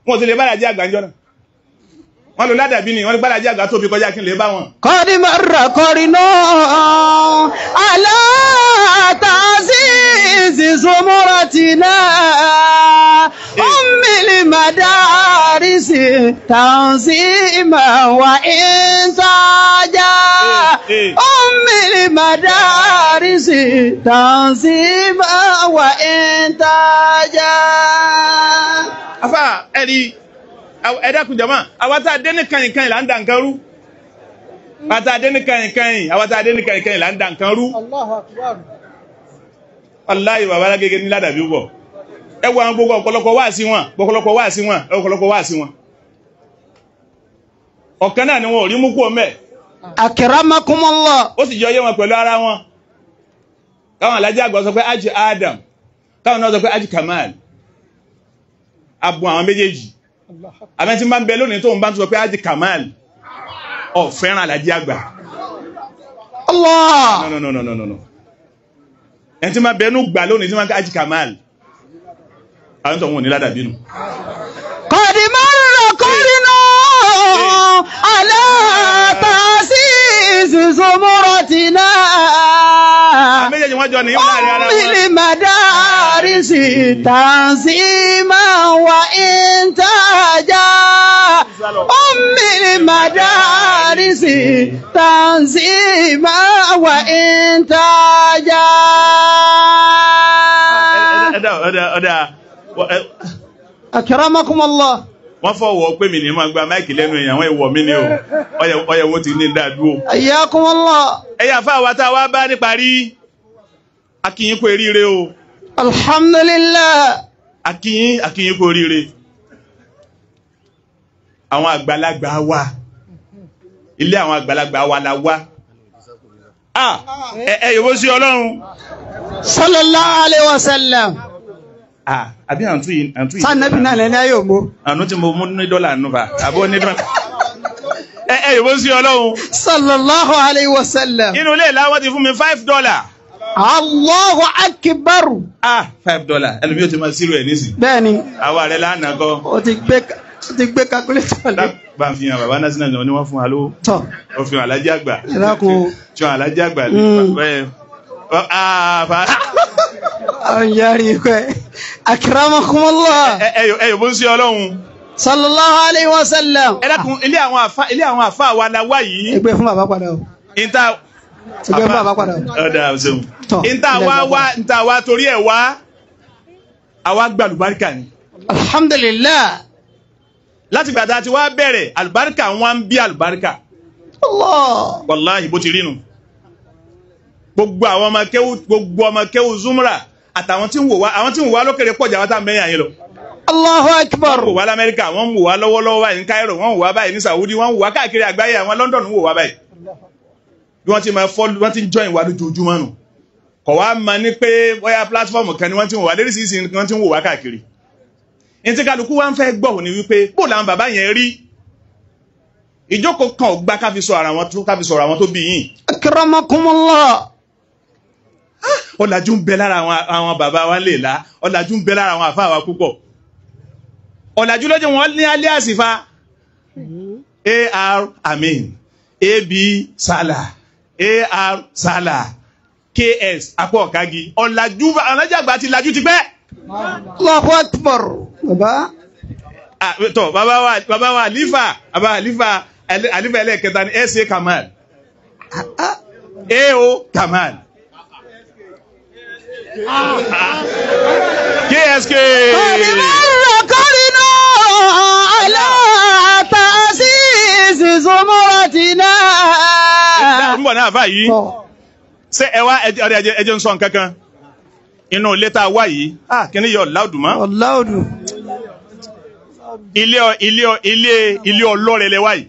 Wọ́n ti lè bára jẹ́ àgbà ńjọ́ náà. Wọ́n lò ládàbí ni wọ́n gbàlájì àgbà tóbi kọjá kí n lè bá wọn. Qad marra qarinu ala ta'zizi zumratina ummil madarisi tanzima wa intaja. Ummil madarisi tanzima wa intaja. Afa ẹ̀rí ẹ dákun jàmá, àwa tá a dé ní kàyìnkàyìn là ń dà nǹkan rú. Àwa tá a dé ní kàyìnkàyìn, àwa tá a dé ní kàyìnkàyìn là ń dà nǹkan rú. Wàláhì bàbá alágége ní ládàbí púpọ̀. Ẹ wo àwọn gbogbo ọ̀pọ̀lọpọ̀ wá sí wọn, ọ̀pọ̀lọpọ̀ wá sí wọn, ọ̀pọ̀lọpọ̀ wá sí wọn. Ọ̀kan náà ni wọn ò rí mú kú ọmọ ẹ̀. Akramakumullah. Ó sì jọ yé wọn pẹ̀lú ara wọn. Káwọn alájẹ àgbà sọ pé Haji Adam, káwọn náà sọ pé Haji Kamal. Abùn àwọn méjèèjì. Àmẹ́ tí ń bá ń bẹ lónìí tó ń bá ń sọ pé Haji Kamal ọ̀ fẹ́ràn alájẹ àgbà. Allah. No, no, no, no, no, no. Ẹni tí máa bẹnu gbà lónìí tí máa ń ká Haji Kamal. Àwọn tó ń wọ̀n ní ládàbí nù. Qad marra qarinu ala ta'zizi zumratina. Àwọn méjèèjì wọ́n jọ ní láàrin ara wọn. Ummil madarisi tanzima wa intaja. Ummil madarisi tanzima wa intaja. Ọ̀dà ọ̀dà Akramakumullah. Wọ́n fọwọ́ pé mi ní máa gba máìkì lẹ́nu èèyàn, àwọn ìwọ̀ mi ni o. Ọyẹ̀wò ti ní dáadúró. Ayyakumullah. Ẹ̀yà fáwọn tá a wá bá níparí, akíyín kú eríire o. Alhamdulillah. Akíyín akíyín kú oríire. Àwọn àgbàlagbà wa, ilé àwọn àgbàlagbà wa la wá. Ẹ yòbó sí Ọlọ́run. Sallallahu alaihi wasallam. Àbí àǹtú yìí àǹtú yìí. Sanabi náà lẹ́ni ayò mú. Àánú tí mo mú ní dọ́là nù bá, àbó ní dọ́là. Ẹ yòbó sí Ọlọ́run. Sallallahu alaihi wasallam. Inú ilé ìlà wọ́n ti fún mi $5. Allahu akbar. $5. Ẹlòmí yóò ti máa sírò ẹ̀ nísìn. Bẹ́ẹ̀ni. Àwa rẹ̀ lánàá kọ́. O ti gbé calculator lé. Bá ń fi hàn bàbá Násínà ni wọ́n fún wa lówó. Tọ́. Ó fi hàn Alájí àgbà. Ẹ dákun. Fi hàn Alájí àgbà. Ọ̀yàrí pẹ́. Akramakumullah. Ẹ yòbó sí Ọlọ́run. Sallallahu alaihi wasallam. Ẹ dákun ilé àwọn àfá wa la wá yìí. Ẹ gbé fún bàbá padà o. Ìta. Ẹ gbé fún bàbá padà o. Ọ̀dà ṣeun. Ìta wá wá ìta wá torí ẹ̀ wá. Àwa gba àlùbáríkà ni. Alhamdulillah. Láti gbà tá a ti wá bẹ̀rẹ̀ àlùbáríkà wọn ń bí àlùbáríkà. Allah. Wàláhì bó ti rí nu. Gbogbo àwọn ọmọ kéwú, gbogbo ọmọ kéwú Zumra àtàwọn tí ń wò wá, àwọn tí ń wò wá lókèrè pọ̀jà wá tá ń bẹ́yìn àyè lọ. Allahu akbar. Wọ́n wò wá l'Amẹ́ríkà, wọ́n ń wò wá lọ́wọ́lọ́wọ́ báyìí ní Cairo, wọ́n ń wò wá báyìí ní Saudi, wọ́n ń wò wá káàkiri àgbáyé, àwọn London ń wò wá báyìí. Bí wọ́n ti máa fọ́, wọ́n ti ń join wa lójoojúmọ́ nù. Kọ̀ wá máa ní pé bóyá platform kan ni wọ́n ti ń wò wá, léríṣiríṣi ni wọ́n ti ń wò wá káàkiri. Ní tí kálukú wá ń fẹ́ gbọ́ ni wípé bó làwọn bàbá yẹn rí. Ìjókòó kan ò gbá ká fi sọ ara wọn tó, ká fi sọ̀rọ̀ àwọn tó bí yín. Akramakumullah. Ọ̀làjú ń bẹ lára àwọn bàbá wa lè lá, ọ̀làjú ń bẹ lára àwọn àfáà wa púpọ̀. Ọ̀làjú ló jẹ́ wọn ní alias fa. A.R. Amin, A.B. Salah, A.R. Salah, K.S. Apọ̀ Ọ̀kági. Ọ̀làjú ọ̀làjú àgbà ti lajú ti pẹ́. Allahu akbar. Bàbá. Tọ́ bàbá wa àlífà, bàbá àlífà, àlífà ẹlẹ́ẹ̀kẹta ni S.A. Kamal, A.O. Kamal. KSK. Qad marra qarinu ala ta'zizi zumratina. Ń bọ̀ náà báyìí. Ṣé ẹ wá ẹjẹ́ ń sọ nǹkan kan? Inú ilé tá a wá yìí, kíní yọ láùdù mọ́. Ọ̀láùdù. Ilé ilé ọlọ́rẹ̀ lẹ wá yìí.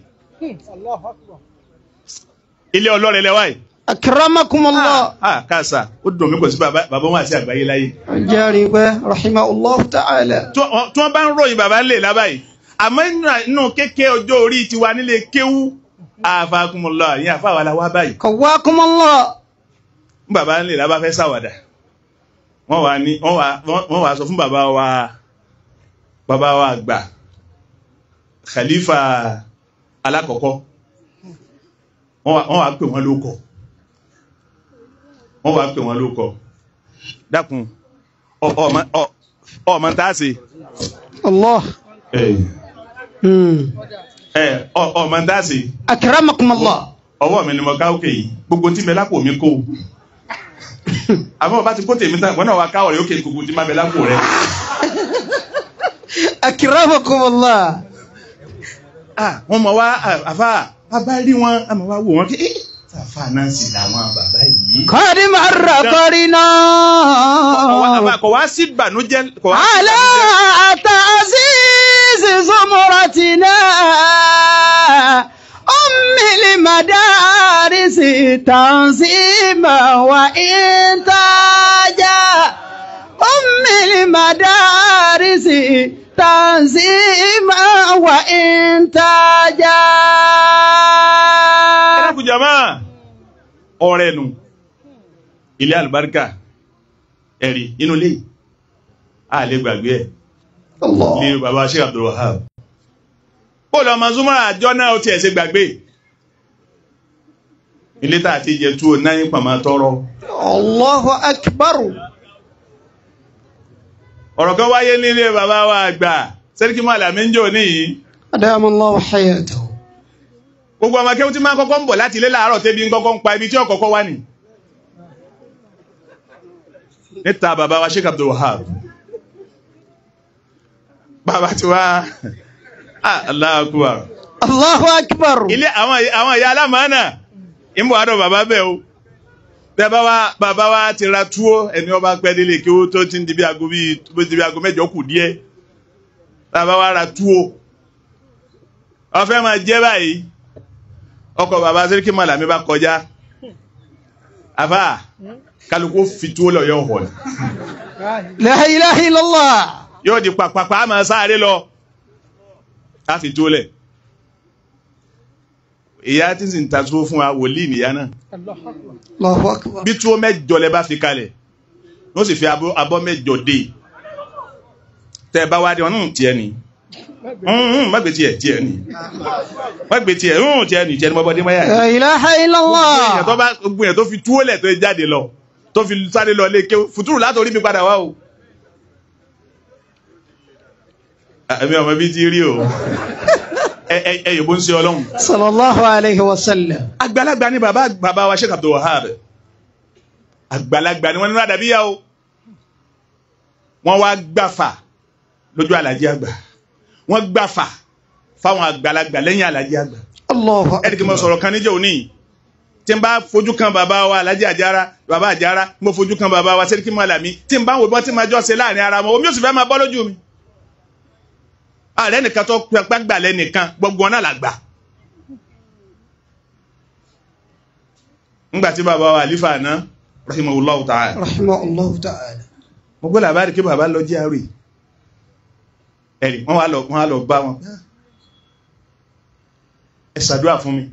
Ilé ọlọ́rẹ̀ lẹ wá yìí. Akramakumullah. Káàsà, ó dùn mí kò sí bàbá wọn àti àgbáyé láyé. Jẹ́rìí pé rahimahullah ta'ala. Tí wọ́n bá ń ròyìn bàbá lè lábàáyé. Àmọ́ inú kéke ọjọ́ orí tiwa nílé kéwú. Afakumullah, ìyẹn àfáwà la wá báyìí. Kawwakumullah. Bàbá lè lábá fẹ́ ṣàwàdà. Wọ́n wá sọ fún bàbá wa àgbà, Khalifa Alákọ̀ọ́kọ́ wọ́n wá pè wọ́n lóko, wọ́n wá pè wọ́n lóko. Dákun, ọmọ tá a ṣe. Allah. Ọmọ tá a ṣe. Akramakumullah. Ọwọ́ mi ni mo ká òkè yìí, gbogbo tí mi lápò mi kó. Àmọ́ bá ti kó tèmi tán, wọ́n náà wá káwọ̀ rẹ̀ òkè gbogbo tí má bẹ lápò rẹ̀. Akramakumullah. Wọ́n mọ̀ wá àfà bàbá rí wọn, àmọ́ wá wò wọ́n kí àfà náà sì làwọn bàbá yìí. Kọ́rí máa rà kọ́rí náà. Kò wá sí ìbànújẹ́. Àlọ́ àtàzíz zumuratina ummil madarisi tanzima wa intaja. Ummil madarisi tanzima wa intaja. Ẹ̀rọ jama ọ̀rẹ́ nu ilé àlùbáríkà ẹ̀rí inú ilé a lè gbàgbé ẹ̀ ní bàbá Sheikh Abdul Wahab. Ó lọ ọmọ Zumara àjọ náà ó tiẹ̀ ṣe gbàgbé ilé tá a ti jẹ tú náà ń pàmò tọrọ. Allahu akbar. Ọ̀rọ̀ kan wáyé nílé bàbá wa àgbà Sẹ́ríkì Màlàmí ń jò níyìí. Adamallahu hayatahu. Gbogbo ọmọ akéwú tí máa ń kọ́kọ́ ń bọ̀ láti ilé láàárọ̀ tẹ́bi ń kọ́kọ́ ń pa ibi tí ọ̀kọ́kọ́ wà ní. Níta bàbá wa Sheikh Abdul Wahab. Bàbá ti wá Allahu Akbar. Allahu Akbar. Ilé àwọn ìyá alámàánà ń bọ̀ àdọ̀ bàbá bẹ́ẹ̀ o. Tẹ́ bàbá wa ti ra túwó ẹni ọba pẹ́ délé kí ó tó ti ń di bí aago mẹ́jọ kù díẹ̀. Bàbá wa ra túwó. Ó fẹ́ máa jẹ́ báyìí. Ọkọ̀ bàbá Sẹ́ríkì Màlàmí bá kọjá. Àfà kálukú fi túwó lọ yọ hàn. La ilaha illallah. Yóò di pàpàpà àmọ́ sáré lọ. A fi túwó lẹ̀. Ìyá tí sì ń ta túwó fún wa wòlíì nìyá náà. Allahu akbar. Bí túwó mẹ́jọ lẹ bá fi kalẹ̀, wọ́n sì fi abọ́ mẹ́jọ dé. Tẹ́ bá wá dé wọn tiẹ̀ ni. Má gbé tiẹ̀ tiẹ̀ ni. Má gbé tiẹ̀ tiẹ̀ ni tiẹ̀ ni mọ́bọ́dé máyà. La ilaha illallah. Gbogbo èèyàn tó fi túwó lẹ̀ tó jáde lọ, tó fi sáré lọ lé kéwú, fùtúrù látòrí mi padà wá o. Èmi ọmọ bíi ti rí o. Ẹ yòbó ń ṣe Ọlọ́run. Sallallahu alayhi wa sallam. Àgbàlagbà ni bàbá wa Sheikh Abdul Wahab. Àgbàlagbà ni wọ́n nínú àdàbíyá o. Wọ́n wá gbàfà lójú àlàjì àgbà. Wọ́n gbàfà fáwọn àgbàlagbà lẹ́yìn àlàjì àgbà. Allahu akbar. Ẹni kí mo sọ̀rọ̀ kan níjọ́ òní. Tí n bá fojú kan bàbá wa àlàjì àjára, bàbá àjára, mo fojú kan bàbá wa Sẹ́ríkì Màlàmí. Tí n bá wò bọ́ tí máa jọ́ ṣe láàrin ara wọn, omi ò sì fẹ́ máa bọ́ lójú mi. Ààrẹ nìkan tó gbàgbà lẹ́nìkan gbogbo ọ̀nà làgbà. Ńgbà tí bàbá wa àlífà àná rahimahullahu ta'ala. Rahimahullahu ta'ala. Mo gbọ́ làbárí kí bàbá lọ jí àárẹ̀. Ẹ̀rì wọ́n wá lọ bá wọn. Ẹ ṣàdúrà fún mi.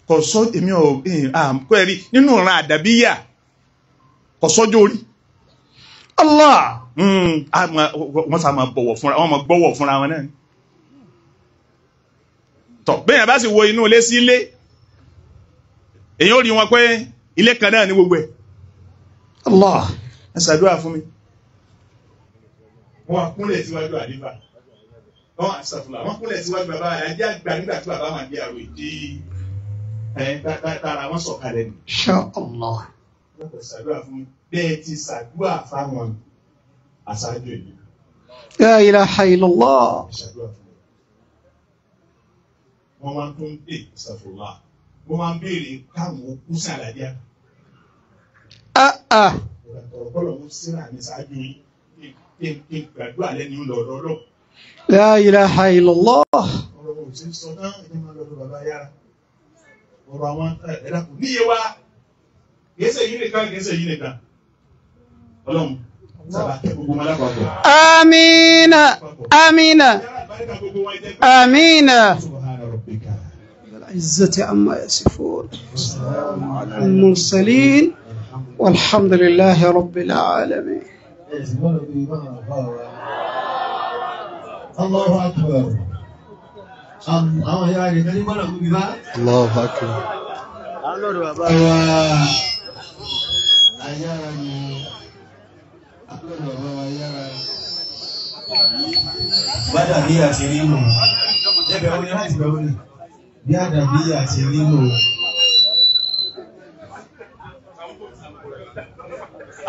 Kò sọ èmi ò kó ẹ̀rí nínú ìran àdàbíyà kò sọ́jọ́ orí. Allah. Wọ́n sá máa bọ̀wọ̀ fúnra wọ́n máa gbọ́wọ̀ fúnra wọn náà. Tọ̀ bẹ́yàn bá sì wo inú ilé sí ilé, èyàn ó rí wọn pé ilé kan náà ní gbogbo ẹ̀. Allah. Ẹ ṣàdúrà fún mi. Wọ́n kúnlẹ̀ síwájú àdífà. Wọ́n àṣàfùlà. Wọ́n kúnlẹ̀ síwájú bàbá àjẹ́ àgbà nígbà tí bàbá máa di àrò ìdí tara wọn sọ̀kalẹ̀ nù. Insha Allah. Wọ́n ṣàdúrà fún mi. Bẹ́ẹ̀ ti ṣàdúrà fáwọn aṣáájú ìlú. La ilaha illallah. Wọ́n máa ń tún dé ṣàfùlà. Wọ́n máa ń béèrè káwọn okú sí àlàjá. Ọ̀rọ̀kọ́lọ̀ ń síra ní ṣáájú yìí. Kí n gbàdúrà lẹ́nu lọ́dọọdọ́. La ilaha illallah. Ọ̀rọ̀ ò sí sọ náà ẹni máa lọ́dọ̀ bàbá yára. Ọ̀rọ̀ àwọn ẹ̀dàkùn níye wa. Kìí ṣe yìí nìkan, kìí ṣe yìí nìkan. Ọlọ́run sábà kẹ́ gbogbo wọn lápapọ̀. Amina. Amina. Amina. العزة عما يصفون والسلام على المرسلين والحمد لله رب العالمين. Allahu Akbar. Àwọn ìyá rẹ̀ kan ní gbọ́dọ̀ gbóbi bá. Allahu Akbar. Alọ́dọ̀ bàbá wa ayára ni alọ́dọ̀ bàbá wa ayára. Bádàbí àti rínú. Ẹbẹ̀ wo ni láti bẹ̀rù ni? Bí àdàbí àti rínú.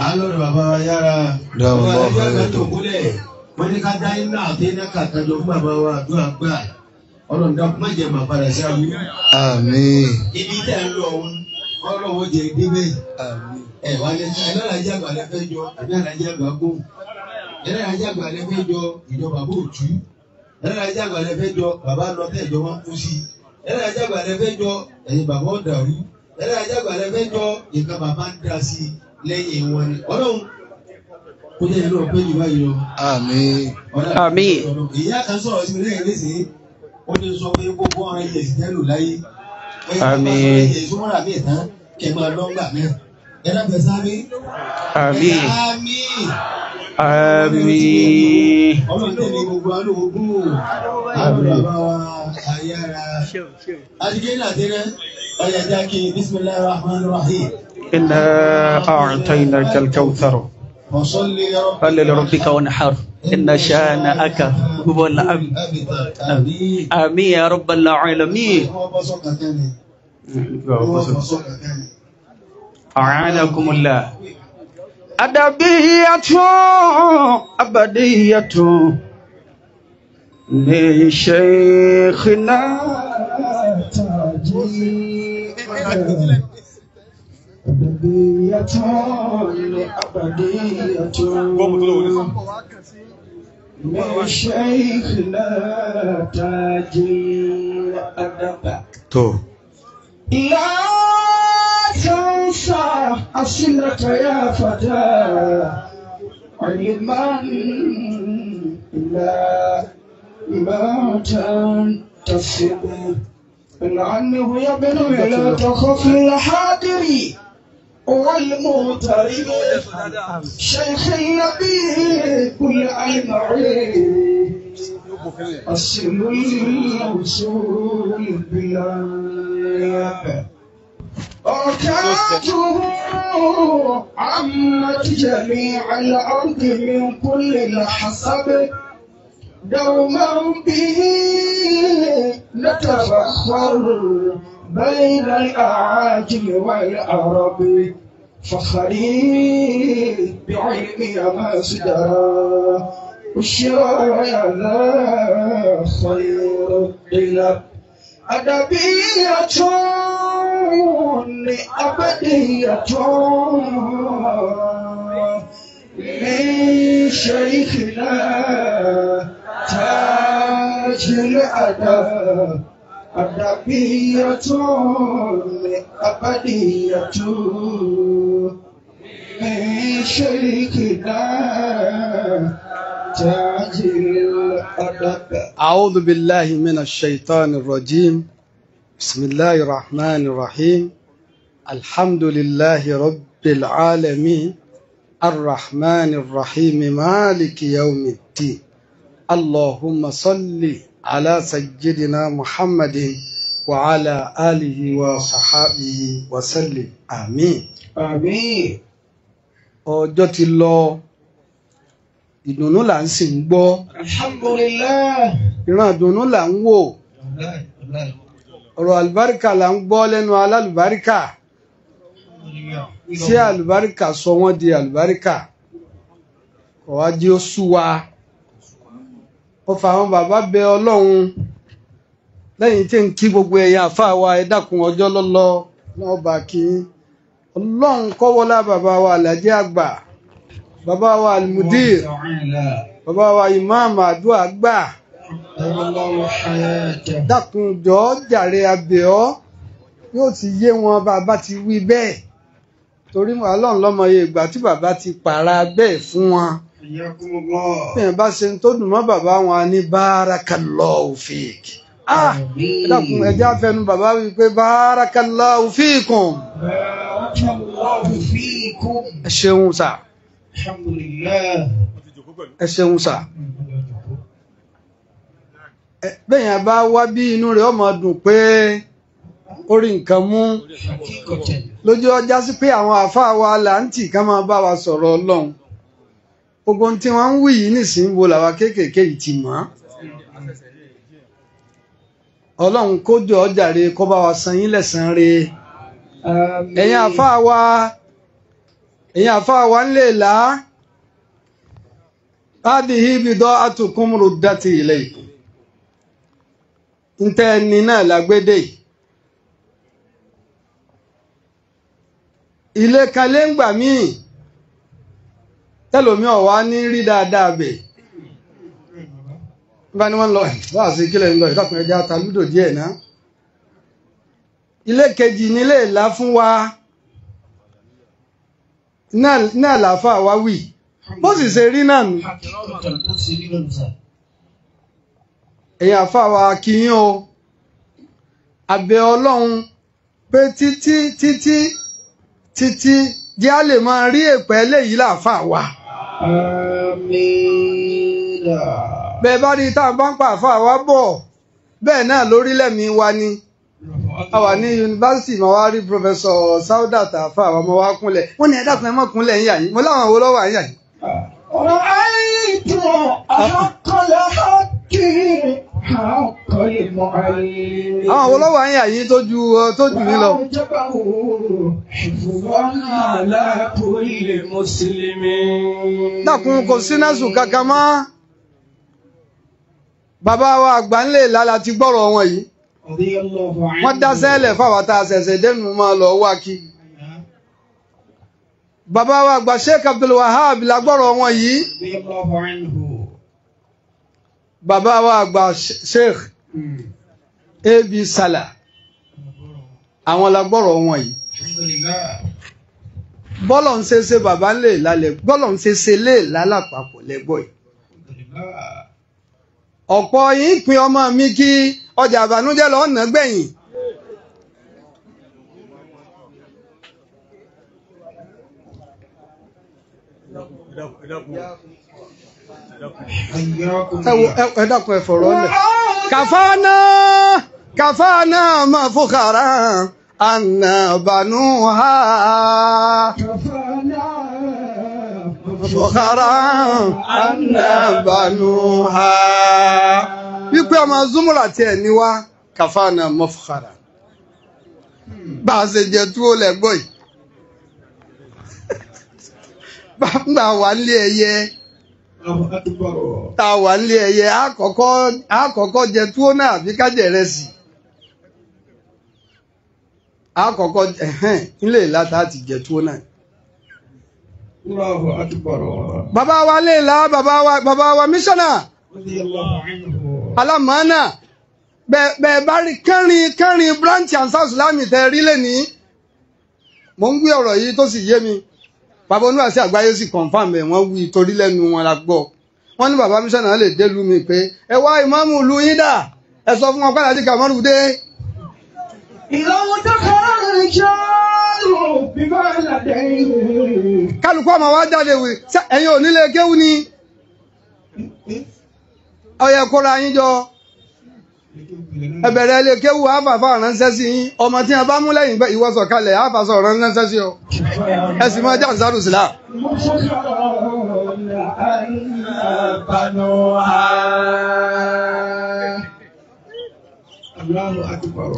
Alọ́dọ̀ bàbá wa ayára. Bàbá ẹgbẹ́ tó kúlẹ̀. Wọ́n ní ká dá iná àti iná kàkàjọ fún bàbá wa àdúrà gbà. Ọlọ́run dákun má jẹ́ màá padà sí aburú. Àmín. Ibi tẹ́ ń lọ òun, ọlọ́wọ́ jẹ débẹ̀. Àmín. Ẹ wà lẹ ẹ lọ́làjì àgbà lẹ fẹ́ jọ àbí àlàjì àgbà gùn. Ẹ lọ́làjì àgbà lẹ fẹ́ jọ ìjọba bò tú. Ẹ lọ́làjì àgbà lẹ fẹ́ jọ bàbá lọ tẹ̀ jọ wọn kú sí. Ẹ lọ́làjì àgbà lẹ fẹ́ jọ ẹ̀yin bàbá ọ̀dàrú. Ẹ lọ́làjì àgbà lẹ fẹ́ jọ nǹkan bàbá ń da sí lẹ́yìn wọn ni. Ọlọ́run kó jẹ́ ìlú ọ̀pẹ́ jù báyìí lọ. Àmín. Àmín. Ìyá kan sọ̀rọ̀ sí mi lẹ́yìn lẹ́sìn ó ní sọ pé gbogbo ọ̀rẹ́ yẹ̀ sí tẹ́lò láyé. Àmín. Ìsúnmọ́ra mi tán kẹ máa lọ́ngbà náà. Ẹ dábẹ̀ sáré. Àmín. Àmín. Àmín. Ọlọ́run tẹ̀lé gbogbo alóògùn. Àwọn bàbá wa ayára. Adìgé náà tẹ́lẹ̀. Ọ̀yà jákè Bismillahir Rahmanir Rahim. إنا أعطيناك الكوثر Fasalli li rabbika صل لربك وانحر إن شانئك هو الأبتر. Àmín. آمين يا رب العالمين. Wọ́n bọ́ sọ́kàn tẹ́lẹ̀. Wọ́n bọ́ sọ́kàn tẹ́lẹ̀. أعانكم الله. أدبية أبدية من شيخنا تاجي أبدية أبدية من شيخنا تاج الأدب. Tó. لا تنسى أصلك يا فتى علما إلى ما تنتسب لعنه يا ابن لا تخف الحاضر والمغترب شيخ النبي كل المعين أصل الوصول بالله بركاته عمت جميع الأرض من كل الحسب دوما به نتفخر بين الأعاجم والعرب فخري بعلمي ما صدرا بشرى يا ذا خير الطلب أدبية أبدية من شيخنا تاج الأدب أدبية أبدية من شيخنا تاج الأدب. أعوذ بالله من الشيطان الرجيم. بسم الله الرحمن الرحيم. الحمد لله رب العالمين الرحمن الرحيم مالك يوم الدين. اللهم صل على سيدنا محمد وعلى آله وصحبه وسلم. آمين. آمين. Ọjọ́ ti lọ, ìdùnnú là ń sì ń gbọ́. Alhamdulillah. Ìran ìdùnnú là ń wò. Ọ̀rọ̀ àlùbáríkà là ń gbọ́ lẹ́nu alálùbáríkà. Sí àlùbáríkà sọ wọ́n di àlùbáríkà. Kò wá jí ó sú wa. Ó fa àwọn bàbá bẹ Ọlọ́run lẹ́yìn tí ń kí gbogbo ẹ̀yà àfáà wa ẹ dákun ọjọ́ lọ́lọ́ wọn bá kí Ọlọ́run kọ́wọ́lá bàbá wa Àlàjí àgbà, bàbá wa Almudir, bàbá wa ìmáàmù àdúrà gbà. Dákun jọ̀ọ́ jàre abẹ́ ọ́ yóò ti yé wọn bàbá ti wí bẹ́ẹ̀ torí Ọlọ́run lọ́mọye ìgbà tí bàbá ti pààrà bẹ́ẹ̀ fún wọn. Bẹ́ẹ̀ bá ṣe ń tó dùn mọ́ bàbá wọn ní barakallahu fik. Ah, ẹ dákun ẹjẹ́ àfẹnu bàbá wí pé barakallahu fikum. Barakallahu fikum. Ẹ ṣeun sà. Alhamdulillah. Ẹ ṣeun sà. Bẹ́yàn bá wá bí inú rẹ̀ ó máa dùn pé ó rí nǹkan mú lójú ọjà sí pé àwọn àáfàá wa là ń tì ká máa bá wa sọ̀rọ̀ Ọlọ́run. Gbogbo ohun tí wọ́n ń wí yìí nísìnyí wo làwa kéékèèké yìí ti mọ̀. Ọlọ́run kó jọ jàre kó bá wa san yín lẹ́san re. Ẹ̀yin àáfàá wa, ẹ̀yin àáfàá wa ń lè là á. Hadihi bida'atukum ruddati ilaykum. Ntẹ́ ẹni náà lágbédè. Ilé kan lé ń gbà míì tẹ́lòmí ọ̀wá ní rí dáadáa bẹ̀. Bá ní wọ́n lọ wá sí kílẹ̀ ń lọ ìdákùn ẹja ta lúdò díẹ̀ náà. Ilé kejì nílé ìlà fún wa náà làáfà wá wì. Bó sì ṣe rí náà nù. Ẹ̀yin àfáà wa kí yín o. Àbẹ̀ Ọlọ́run pé títí títí títí jẹ́ á lè máa rí èpẹ́ léyìí láàfáà wa. Àmín. Bẹ́ẹ̀ bá rí tá a bá ń pa àfáà wa bọ̀ bẹ́ẹ̀ náà lórílẹ̀ mi wa ni. A wà ní yunifásitì mo wá rí Pírọfẹ́sọ̀ Saudat àfáà wa mo wá kúnlẹ̀. Wọ́n ní ẹ dákun ẹ má kúnlẹ̀ ń yà yín. Mo láwọn wo lọ́wọ́ à ń yà yín. رأيت أحق الحق حق المعلم. Àwọn wo lọ́wọ́ à ń yà yín tó ju tó jù mí lọ. وأوجبه حفظا على كل مسلم. Dákun kò sí násù kankan mọ́. Bàbá wa àgbà ńlẹ̀ lálá ti gbọ́rọ̀ wọn yìí. رضي الله عنه. Wọ́n dá sẹ́lẹ̀ fáwọn tá a ṣẹ̀ṣẹ̀ dẹ́nu máa lọ wá kí. Bàbá wa àgbà Sheikh Abdul Wahab la gbọ́rọ̀ wọn yìí. رضي الله عنه. Bàbá wa àgbà Sheikh A.B. Salah àwọn la gbọ́rọ̀ wọn yìí. الحمد لله. Bọ́lọ̀ ń ṣe ṣe bàbá ńlẹ̀ lálẹ́ bọ́lọ̀ ń ṣe ṣe lè lálàpapọ̀ lẹ́gbọ́ yìí. الحمد لله. Ọ̀pọ̀ yín pin ọmọ mi kí ọjà àbànújẹ́ lọ́ọ́ nà gbẹ̀yìn. حياكم Ẹ wo ẹ dákun ẹ fọ̀rọ̀ lẹ̀. Kàfáàná kàfáàná máa fòkàrà àná bànú ha. كفانا Fòkàrà àná bànú ha. Wípé ọmọ Zúmúrà tiẹ̀ ní wá kàfáàná mọ́ fòkàrà. Bá a ṣe jẹ túwó lẹ́gbọ́ yìí. Bá a gbà wà nílé ẹyẹ الله أكبر. tá a wà nílé ẹyẹ àkọ́kọ́ jẹ túwó náà àbí ká jẹ ìrẹsì. Àkọ́kọ́ ẹ̀hẹ́n nílé ìlàta àti jẹ túwó náà. الله أكبر. Bàbá wa lè la bàbá wa mísọ́nà رضي الله عنه. alámọ́nà bẹ́ẹ̀ bá rí kẹrin branch and south lami tẹ rí lẹ́ni. Mo ń gbé ọ̀rọ̀ yìí tó sì yé mi. Bàbá oníwàásí àgbáyé sì confam ẹ̀ wọ́n wí torí lẹ́nu wọn la gbọ́. Wọ́n ní bàbá mísọ́nà lè dé lu mi pé ẹ wá ìmáàmù lu yín dà ẹ sọ fún wọn pé Alhaji Kamaru dé. إذا دخل الرجال بما لديهم. Kálukú ọmọ wa jáde wì ṣé ẹ̀yin ò nílé kéwú ni ó yẹ kóra yín jọ ẹ bẹ̀rẹ̀ ilé kéwú àfàfà ránṣẹ́ sí yín ọmọ tí wọn bá mú lẹ́yìn gbẹ ìwọ sọ̀kalẹ̀ àfàsọ ránṣẹ́ sí ọ ẹ sì máa jáǹsárù sílá. الله أكبر.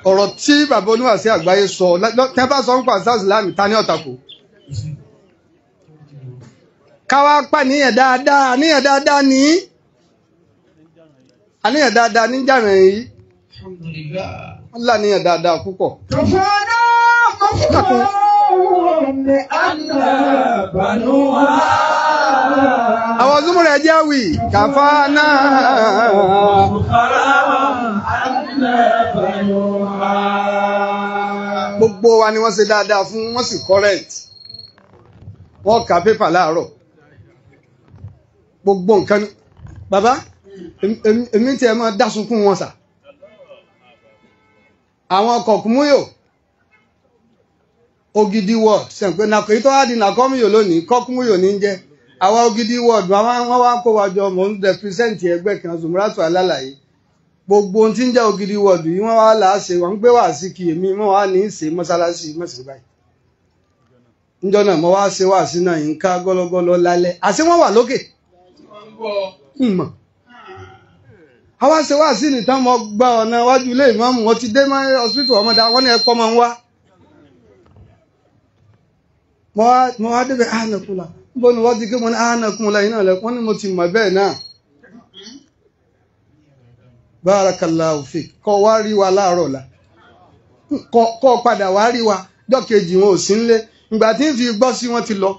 Ọ̀rọ̀ tí bàbá oníwàásí àgbáyé sọ tẹ́ bá sọ ń pa sars láàmì ta ní ọ̀tàkù. Káwá pa níyàn dáadáa níyàn dáadáa ní àníyàn dáadáa ní jàrìn yìí الحمد لله. wọ́n là níyàn dáadáa púpọ̀. كفانا مفخرا أن بنوها. Àwọn zúmúrẹ̀ jẹ́ wì kàfá náà. Gbogbo wa ni wọ́n ṣe dáadáa fún wọ́n sì correct. Wọ́n ka pépà láàárọ̀. Gbogbo nǹkan ni. Bàbá, èmi tí ẹ máa dá sunkún wọn sà. Àwọn kọ̀kúmúyò Ògidì ward sẹ̀ǹpé nàkó yìí tó wá di nàkọ́múyò lónìí kọ́kúmúyò ní í jẹ́. Àwa Ògidì wọ́ọ̀dù wọ́n wá kó wa jọ, mò ń rẹpírẹsẹ̀ntì ẹgbẹ́ kan Zumratu Alálàyé. Gbogbo ohun tí ń jẹ́ Ògidì wọ́ọ̀dù yìí wọ́n wá là á ṣe, wọ́n ń gbé wá sí kí èmi wọ́n wá ní í ṣe mọ́ṣáláṣí mọ́ṣáláṣí báyìí. Níjọ́ náà mo wá ṣe wá sí náà yìí ń ká gọ́lọ́gọ́lọ́ lálẹ́. Àṣé wọ́n wà lókè? Ìmọ̀. Àwa ṣe wá sí nìtàn mo gba ọ̀nà iwájú ilé ìmọ̀ọ́mù, wọ́n ti dé mọ́ hospital ọmọdé, wọ́n ní ẹ̀kọ́ máa ń wá. Mo wá débẹ̀ ánàkúnla. Níbo ni wọ́n ti ké mo ní ánàkúnla iná lẹ́kọ́ wọ́n ní mo ti mọ̀ bẹ́ẹ̀ náà. Barakallahu fik. Kọ́ wá rí wa láàárọ̀ ọ̀la. Kọ́ padà wá rí wa. Jọ́ kejì wọn ò sí nílé. Ìgbà tí ń fi gbọ́ sí wọn ti lọ.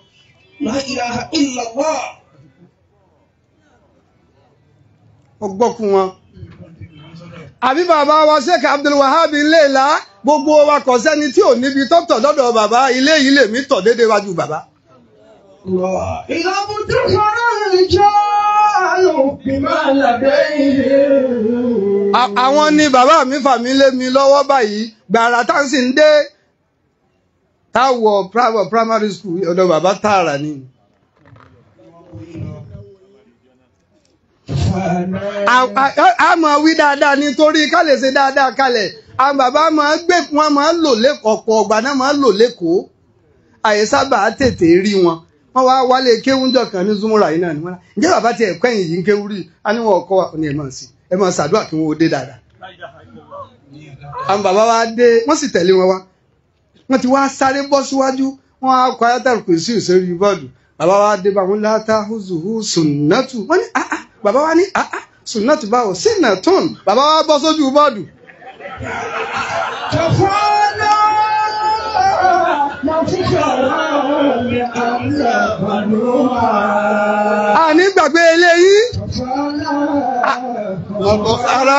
La ilaha illallah. Ọgbọ́kú wọn. Àbí bàbá wa Sheikh Abdul Wahab Iléèlá, gbogbo wa kò sẹ́ni tí ò níbi tọ́tọ̀ lọ́dọ̀ bàbá, ilé yìí lèmi tọ̀ déédéé wájú bàbá. Àwọn ni bàbá mi fà mí lé mi lọ́wọ́ báyìí, gbàrà tá ń sì ń dé táwọ̀ primary school ọ̀dọ̀ bàbá tààrà ni. A máa wí dáadáa nítorí ká lè ṣe dáadáa kalẹ̀. Àwọn bàbá máa gbé wọn máa lò lẹ́kọ̀ọ́, ọ̀pọ̀ ọgbà náà máa lò lẹ́kọ̀ọ́. Àyè sábà tètè rí wọn. Wọ́n wá wálé kéwúnjọ kan ní Zúmúrà yìí náà ni wọ́n lá. Ǹjẹ́ bàbá tiẹ̀ kẹ́yìn yìí ń kéwú rí? A ní wọn kọ́ ní ẹ̀ máa sí. Ẹ máa ṣàdúrà kí wọ́n ó dé dáadáa. Àwọn bàbá wa dé, wọ́n sì tẹ̀lé wọn wá. Wọ́n ti wá sáré bọ́ síwájú, wọ́n á kọ Ayatul Kursi sórí bọ́ọ̀dù. Bàbá wa dé bá wọn látà húzùhù sùnnátù. Wọ́n ní àá bàbá wa ní àá sùnnátù báwo sínàtún. Bàbá wa bọ́ sójú bọ́ọ̀dù. Àní gbàgbé eléyìí. Ara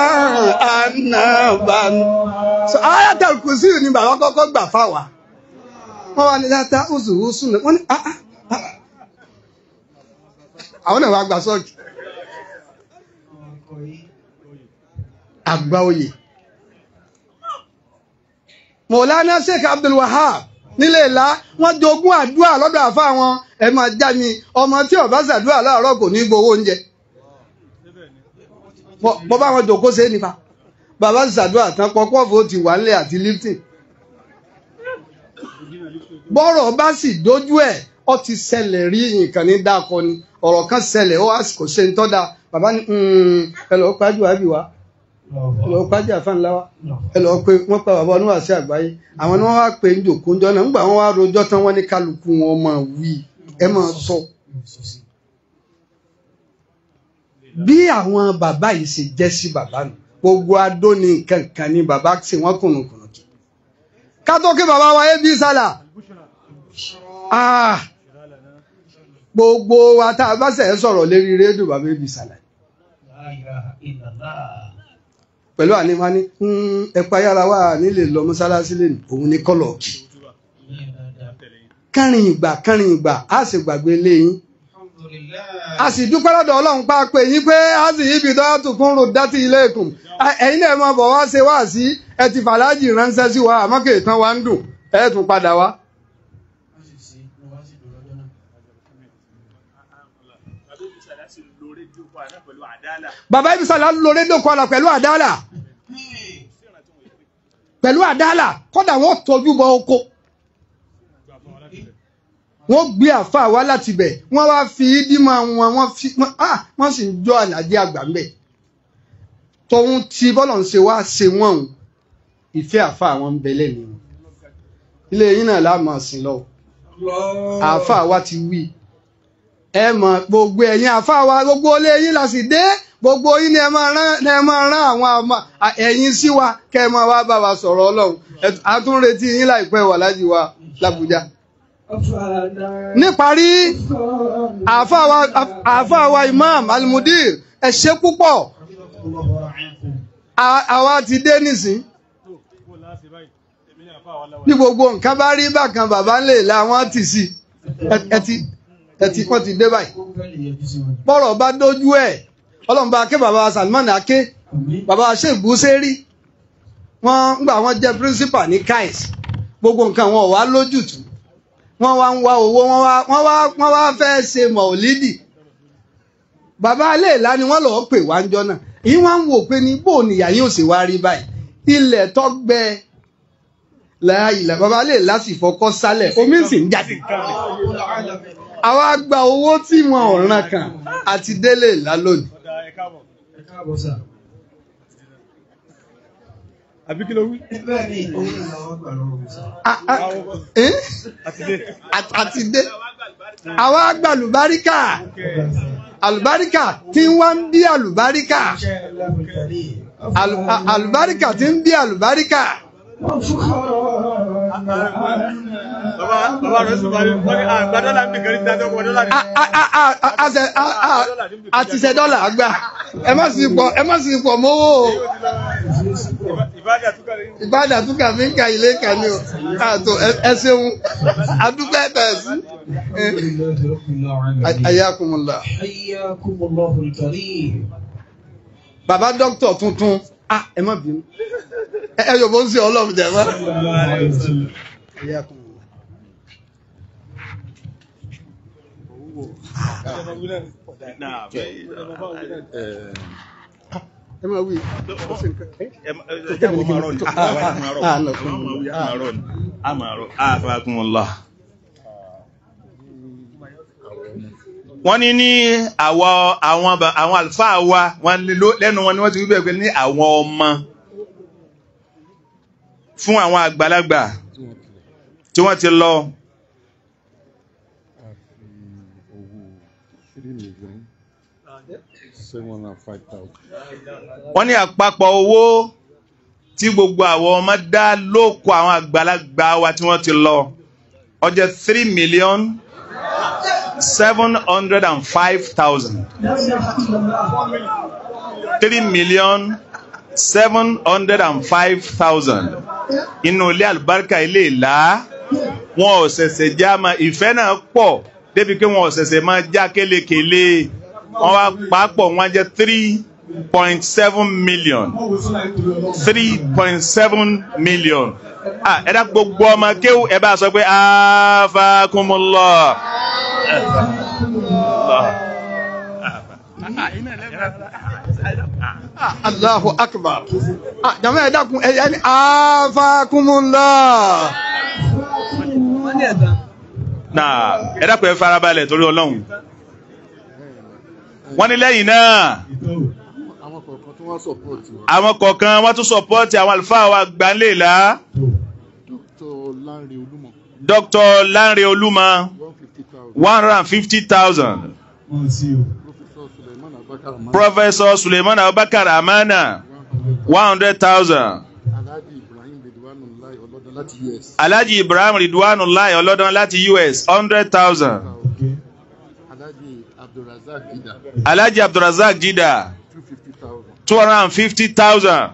ànàbànú. Ayatul Kursi ni bàbá kọ́kọ́ gbà fáwa. Wọ́n wá ní látà húzùhù sùnnátù. Wọ́n ní àá. Àwọn náà wá gba sọ́ọ̀kì. Àgbà oyè. Mọ̀lánà Sheikh Abdul Wahab nílé ìlá, wọ́n jogún àdúrà lọ́dọ̀ àfa wọn. Ẹ máa já mi, ọmọ tí ó bá ṣàdúrà láàárọ̀ kò ní gbowó oúnjẹ. Bọ́ bá wọn jòkó ṣe é nípa. Bàbá ṣàdúrà tán, pọpọ́ọ̀fù ó ti wà nílé àti Lipton. Bọ́rọ̀ bá sì dójú ẹ̀, ó ti ṣẹlẹ̀ rí nǹkan ní dákọ ni. Ọ̀rọ̀ kan ṣẹlẹ̀, ó àsìkò ṣe ń tọ́da. Bàbá ní ẹ lọ́ọ́ pájú àbí wa, ẹ lọ́ọ́ pájú àfáànlá wa, ẹ lọ́ọ́ pé wọ́n pa bàbá oníwà sí àgbáyé. Àwọn ni wọ́n wá pé ń jòkó ń jọ náà. Ńgbà wọ́n wá rojọ́ tán, wọ́n ní kálukú wọn máa wí, ẹ máa sọ. Bí àwọn bàbá yìí ṣe jẹ́ sí bàbá nù, gbogbo adó ni nǹkan kan ni bàbá ṣe wọ́n kùnùkùnù kì. Ká tó kí bàbá wa Ebi Sálà. Gbogbo wa tá a bá ṣe sọ̀rọ̀ lérí rédíò bàbá Ebi Sálà. Pẹ̀lú àníwá ní ẹ̀pá yára wà nílé lọ mọ́sálásí lè ní òun ní kọ́lọ̀ kì. Kẹrin ìgbà a sì gbàgbé léyìn. A sì dúpẹ́ lọ́dọ̀ Ọlọ́run pa pé yín pé a sì yíbi tó kún rò dátì ilé ìkùn. Ẹ̀yin náà máa bọ̀ wá ṣe wá sí ẹ ti fàlájì ránṣẹ́ sí wa, àmọ́ kì í tán wa ń dùn ẹ tún padà wá. Bàbá Ebi Sálà lo rédíò Kwara pẹ̀lú àdálà. Pẹ̀lú àdálà, kódà wọ́n tọ́jú bọ oko. Wọ́n gbé àfa wá láti bẹ̀, wọ́n wá fi ídímọ̀ wọn, wọ́n sì ń jọ àlàjì àgbà ń bẹ̀. Tòun ti bọ́lọ̀ ń ṣe wá ṣe wọ́n o, ìfẹ́ àfa àwọn ń bẹ lẹ́nu wọn. Ilé yín náà la máa sìn lọ. Àfa wa ti wí. Ẹ mọ̀ gbogbo ẹ̀yin àfa wa, gbogbo ilé yín la sì dé, gbogbo yín ni ẹ máa rán àwọn ẹ̀yin sí wa kẹ́ ẹ máa wá bá wa sọ̀rọ̀ Ọlọ́run. A tún retí yín láìpẹ́ wà lájí wa l'Àbújá. Níparí, àáfàá wa Imam Almudir, ẹ ṣé púpọ̀. Àwa ti dé nísìn. Bí gbogbo nǹkan bá rí bákan, bàbá ń lè la wọ́n tì sí. Ẹtì wọ́n ti dé báyìí. Bọ́rọ̀ bá dójú ẹ̀, Ọlọ́run bá ké bàbá Salman Ake, bàbá Sheikh Busiri, wọ́n ń gbà wọ́n jẹ́ principal ní KAIS. Gbogbo nǹkan wọn ò wá lójútùú. Wọ́n wá ń wá owó, wọ́n wá fẹ́ ṣe mọ̀lídì. Bàbá alẹ́ ìlá ni wọ́n lọ́ọ́ pè wá ń jọ náà. Yìí wọ́n ń wò pé ní bò níyà yóò ṣe wá rí báyìí. Ilẹ̀ tó gbẹ láàyè bàbá alẹ́ ìlá sì fọkọ́ sálẹ̀, omi sì ń jáde. Àwa gba owó tí wọn ò ràn kàn àti délé ìlá lónìí. Àbí kí ló wí? Àti dé. Àwa gba àlùbáríkà. Àlùbáríkà tí ń wá ń bí àlùbáríkà. Àlùbáríkà tí ń bí àlùbáríkà. Bàbá rẹ̀ sọ wọ́n ní àgbà dọ́là ń bì kan ní dájọ́ ọkọ̀ dọ́là ní. Àti ṣe dọ́là àgbà. Ẹ má sì pọ̀ mọ́wọ́ o. Ìbádà túkà mí ń ka ilé kan ní o. Àtò ẹ ṣeun. Adúgbò ẹ̀ sí. Ayakumullah. Hayyakumullahu al-karim. Bàbá dókítà tuntun. Ẹ má bínú. Ẹ yóò bó ń ṣe ọlọ́run jẹ mọ́. Ayakumullah. Ẹ máa wí. Wọ́n ní àwọn àlùfáà wa lẹ́nu wọn ni wọ́n ti wí bẹ́ẹ̀ pé ní àwọn ọmọ fún àwọn àgbàlagbà tí wọ́n ti lọ. Wọ́n ní àpapọ̀ owó tí gbogbo àwọn ọmọ dá lóko àwọn àgbàlagbà wa tí wọ́n ti lọ ó jẹ́ 3,705,000. 3,705,000. Inú ilé àlùbáríkà ilé ìlà wọn ò ṣẹ̀ṣẹ̀ já ma ìfẹ́ náà pọ̀ débi pé wọn ò ṣẹ̀ṣẹ̀ máa já kélekèlé. Wọ́n wá papọ̀ wọ́n jẹ́ 3.7 million. 3.7 million. Ẹ dá gbogbo ọmọ kéwú ẹ bá sọ pé afakumullah. Allahu akbar. Jàmọ́ ẹ dákun ẹ ní afakumullah. Náà ẹ dákun ẹ farabalẹ̀ torí Ọlọ́run. Wọ́n ní lẹ́yìn náà àwọn kọ̀ọ̀kan wọ́n tún sọ̀pọ́ọ̀tì àwọn àlùfáà wa gbanléèlá. Dr. Lanre Olúmọ 150,000. Professor Suleiman Abubakar Amana 100,000. Alhaji Ibrahim Ridwanullah Ọlọ́dán láti US 100,000. Alhaji Abdulrazak Jida 250,000.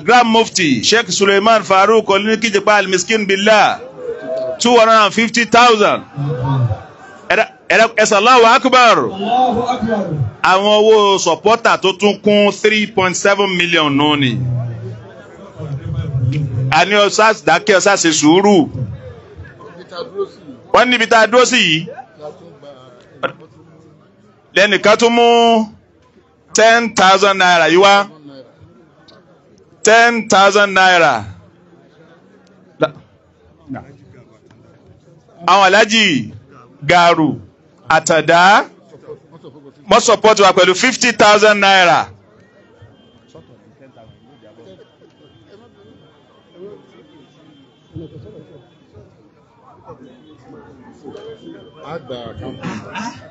Grand Mufti Sheikh Suleiman Farouk Olunikijipa Al-Miskin Billah 250,000. Ẹ̀sà Allahu Akbar. Àwọn owó sọ̀pọ́tà tó tún kún 3.7 million náà ni. A ní ọ̀sá dákẹ́ ọ̀sá ṣe sùúrù. Wọ́n níbi tá a dúró sí yìí. Lẹ́nìkan tún mú 10,000 naira yìí wá. 10,000 naira. Àwọn alájì Gàrú Àtàdá wọ́n support wa pẹ̀lú 50,000 naira.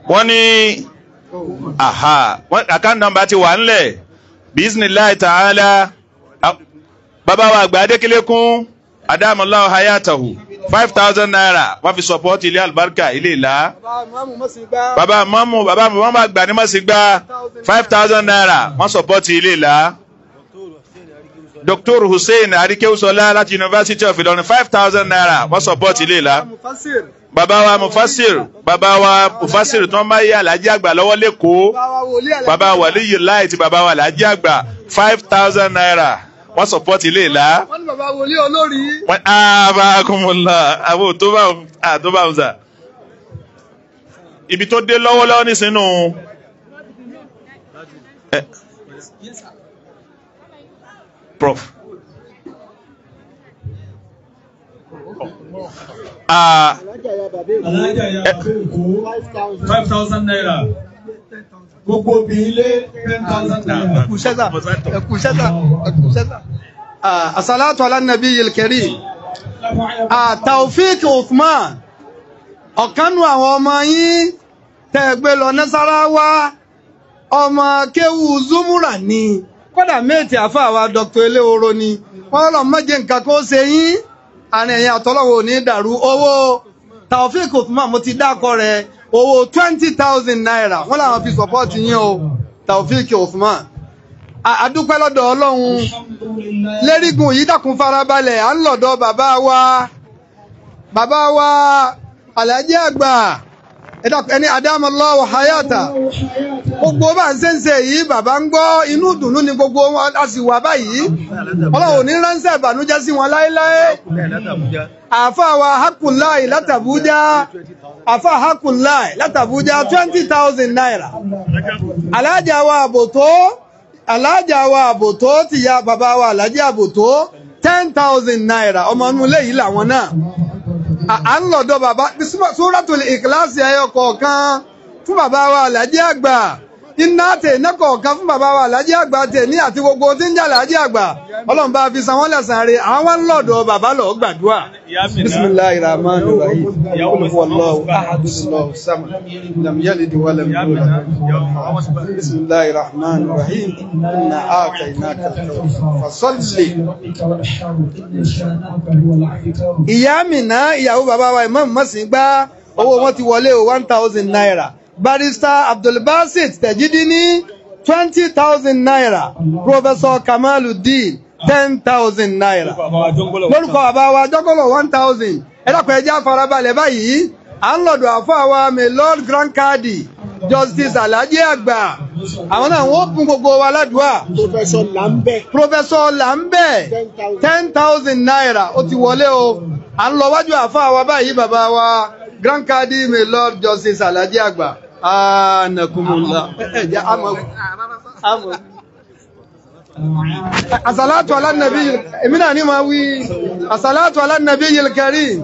Wọ́n ní account number ti wà ńlẹ̀ bisimilahi ta'ala. Bàbá wa àgbà Adékẹ́lékún Adamallahu hayatahu 5,000 naira wọ́n fi support ilé àlùbáríkà ilé ìlà. Bàbá mọ́mú bàbá mọ́mú àgbà ní mọ̀sígbà 5,000 naira wọ́n support ilé ìlà. Dr. Hussein Arikewusola láti University of Ilorin 5,000 naira wọ́n support ilé ìlà. Bàbá wa Mufasir, bàbá wa Mufasir tí wọ́n bá yé Alhaji àgbà lọ́wọ́ lẹ́kọ̀ọ́. Bàbá Waliyullah ti bàbá wa Alhaji àgbà 5,000 naira Wọ́n support ilé ìlá. Wọ́n ní bàbá wòlíì olórí. Wọ́n á bá kúmọ̀lá àwọn tó bá ń sà. Ibi tó dé lọ́wọ́lọ́wọ́ nísìnyí. Prof. Alájà ya bàbá Èkó 5,000 naira. Gbogbo obìnrin lé 10,000 naira. Ẹkú sẹ́sà, ẹkú sẹ́sà, ẹkú sẹ́sà. Asalatu ala nabiyil karim. Taofik Uthman, ọ̀kanú àwọn ọmọ yín tẹ́ gbé lọ Nasarawa, ọmọ kéwú Zumura ni. Kódà méètì àfáà wa Dr. Eléhoro ni. Wọ́n lọ mọ́jẹ nǹkan kó ṣe yín. Àárín ẹ̀yìn àtọ́lọ́wọ́ ò ní dàrú. Owó Taofik Uthman mo ti dákọ rẹ̀, owó 20,000 naira. Wọ́n làwọn fi sọ́pọ́ọ̀tì yín o, Taofik Uthman. A dúpẹ́ lọ́dọ̀ Ọlọ́run. Lérigun yìí dákun farabalẹ̀, à ń lọ̀dọ̀ bàbá wa. Bàbá wa Alhaji Àgbà, ẹni Adamallahu Hayata. Gbogbo bá ń ṣe ń ṣe yìí, bàbá ń gbọ́, inú ìdùnnú ni gbogbo wọn a sì wà báyìí. Ọlọ́run ò ní ránṣẹ́ ìbànújẹ́ sí wọn láéláé. Àáfàá wa Hakulai látàbújá, àáfàá Hakulai látàbújá 20,000 naira. Alájà wa àbòtó, alájà wa àbòtó ti ya bàbá wa Alhaji àbòtó 10,000 naira. Ọmọ inú ilé yìí làwọn náà. À ń lọ̀dọ̀ bàbá Suratul Ikhlas ẹyọ kọ̀ọ̀kan fún bàbá wa Alhaji Àgbà. Iná tè iná kọ̀ọ̀kan fún bàbá wa Alhaji Àgbà tè ní àti gbogbo tí ń jà Alhaji Àgbà. Ọlọ́run bá fi san wọ́n lẹ́san rẹ̀. Àwọn ń lọ̀dọ̀ bàbá lọ gbàdúrà. Bismillahir Rahmanir Rahim. Qul huwallahu ahad, Allahu samad. Lam yalid wa lam yulad. Bismillahir Rahmanir Rahim. Inna a'tainaka al-kawthar. Fasalli. Ìyá Mìnà, ìyàwó bàbá wa Imam Mọ̀sìngbá, owó wọn ti wọlé o 1,000 naira. Barrister Abdulbasit Tẹ̀jídí ní 20,000 naira. Professor Kamaluddin 10,000 naira. Lórúkọ bàbá wa Jọ́gọ́lọ̀ 1,000. Ẹ dákun ẹ jẹ́ á farabalẹ̀ báyìí. À ń lọ̀dọ̀ àfáà wa May Lord Grand Kadi, Justice Alhaji Àgbà. Àwọn náà wọ́n fún gbogbo wa ládùúà. Professor Lambe. Professor Lambe 10,000 naira. Ó ti wọlé o. À ń lọ wájú àfáà wa báyìí bàbá wa Grand Kadi May Lord Justice Alhaji Àgbà. Anakumula. Ẹ jẹ́ àmọ́. Àmọ́. Asalatu ala nabi, èmi náà ní máa wí. Asalatu ala nabiyil karim.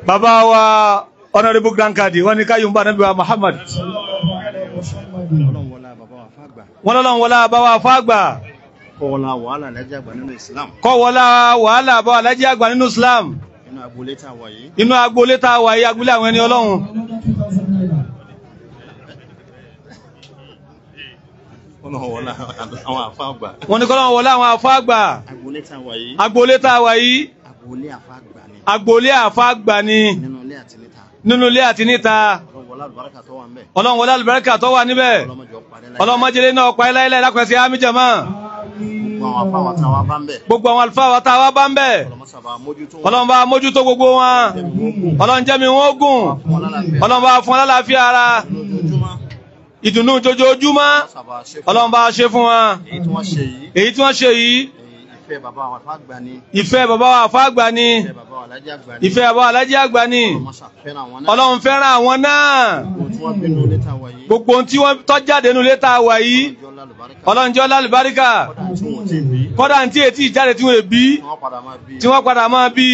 Bàbá wa Honorable Grand Kadi, wọ́n ní ká yóò bá Nábì wa Muhammad. Wọ́n lọ́lọ́run wọlá bàbá wa fágbà. Kọ́wọ́lá wàhálà Alhaji Àgbà nínú Islam. Kọ́wọ́lá wàhálà bàbá Alhaji Àgbà nínú Islam. Inú agboolé tá a wà yìí. Inú agboolé tá a wà yìí, agboolé àwọn ẹni Ọlọ́run. Ọlọ́run wọlá àwọn àfáà àgbà. Wọ́n ní kọ́lọ́run wọlá àwọn àfáà àgbà. Agboolé tá a wà yìí. Agboolé tá a wà yìí. Agboolé àfáà àgbà ni. Agboolé àfáà àgbà ni. Nínú ilé àti níta. Nínú ilé àti níta. Ọlọ́run wọlá àlùbáríkà tó wà ńbẹ̀. Ọlọ́run wọlá àlùbáríkà tó wà níbẹ̀. Ọlọ́run má jẹ́ ó parẹ́ láéláé. Ọlọ́run má jẹ́ náà parẹ́ láéláé lápẹ̀sẹ̀ àmì jàmá. Gbogbo àwọn àfáà wa tá a wá bá ń bẹ̀. Gbogbo àwọn àlùfáà wa tá a wá bá ń bẹ̀. Ọlọ́run sábà mójútó wọn. Ọlọ́run bá mójútó gbogbo wọn. Ọlọ́run jẹ́ mi wọ́n gùn. Ọlọ́run bá fún lálàáfíà ara. Lójoojúmọ́. Ìdùnnú jojoojúmọ́. Sábà ṣe fún Ọlọ́run bá ṣe fún wọn. Èyí tí wọ́n ṣe yìí. Èyí tí wọ́n ṣe yìí. Ìfẹ́ bàbá wa àfáà àgbà ni. Ìfẹ́ bàbá wa àfáà àgbà ni. Ìfẹ́ bàbá wa Alhaji Àgbà ni. Ìfẹ́ bàbá wa Alhaji Àgbà ni. Ọlọ́run ṣàfẹ́ràn àwọn náà. Ọlọ́run fẹ́ràn àwọn náà. Gbogbo tí wọ́n bínú ilé tá a wà yìí. Gbogbo ohun tí wọ́n tọ́ jáde nínú ilé tá a wà yìí. Ọlọ́run jẹ́ lálùbáríkà. Ọlọ́run jẹ́ lálùbáríkà. Kódà tí wọ́n ti bí. Kódà tí etí ìjáde tí wọ́n bí. Tí wọ́n padà máa bí. Tí wọ́n padà máa bí.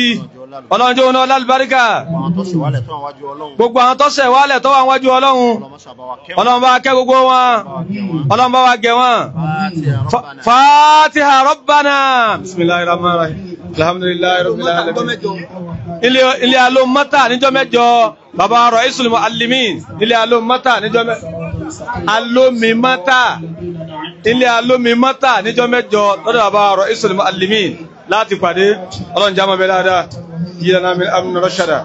Ọlọ́run jẹ́ wọn lálùbáríkà. Gbogbo àwọn tó ṣe wálẹ̀ tó wà wájú Ọlọ́run. Gbogbo àwọn tó ṣẹ̀ wálẹ̀ tó wà wájú Ọlọ́run. Ọlọ́run sábà wa kẹ́ wọn. Ọlọ́run bá kẹ́ gbogbo wọn. Ọlọ́run bá wa gẹ̀ wọ́n. Fatiha Rabbana. Fatiha Rabbana. Bismillahir Rahmanir Rahim. Alhamdulillahi Rabbil Alamin. Ilé alómọ́tà níjọ́ mẹ́jọ. Bàbá Raisul Muallimin. Ilé alómọ́tà níjọ́ mẹ́jọ. Alómimọ́tà. Ilé alómimọ́tà níjọ́ mẹ́jọ lọ́dọ̀ bàbá Raisul Muallimin láti pàdé. Ọlọ́run jámọ́ bẹ dáadáa. Yíyá náà mi amúnà rọ́ṣàdà.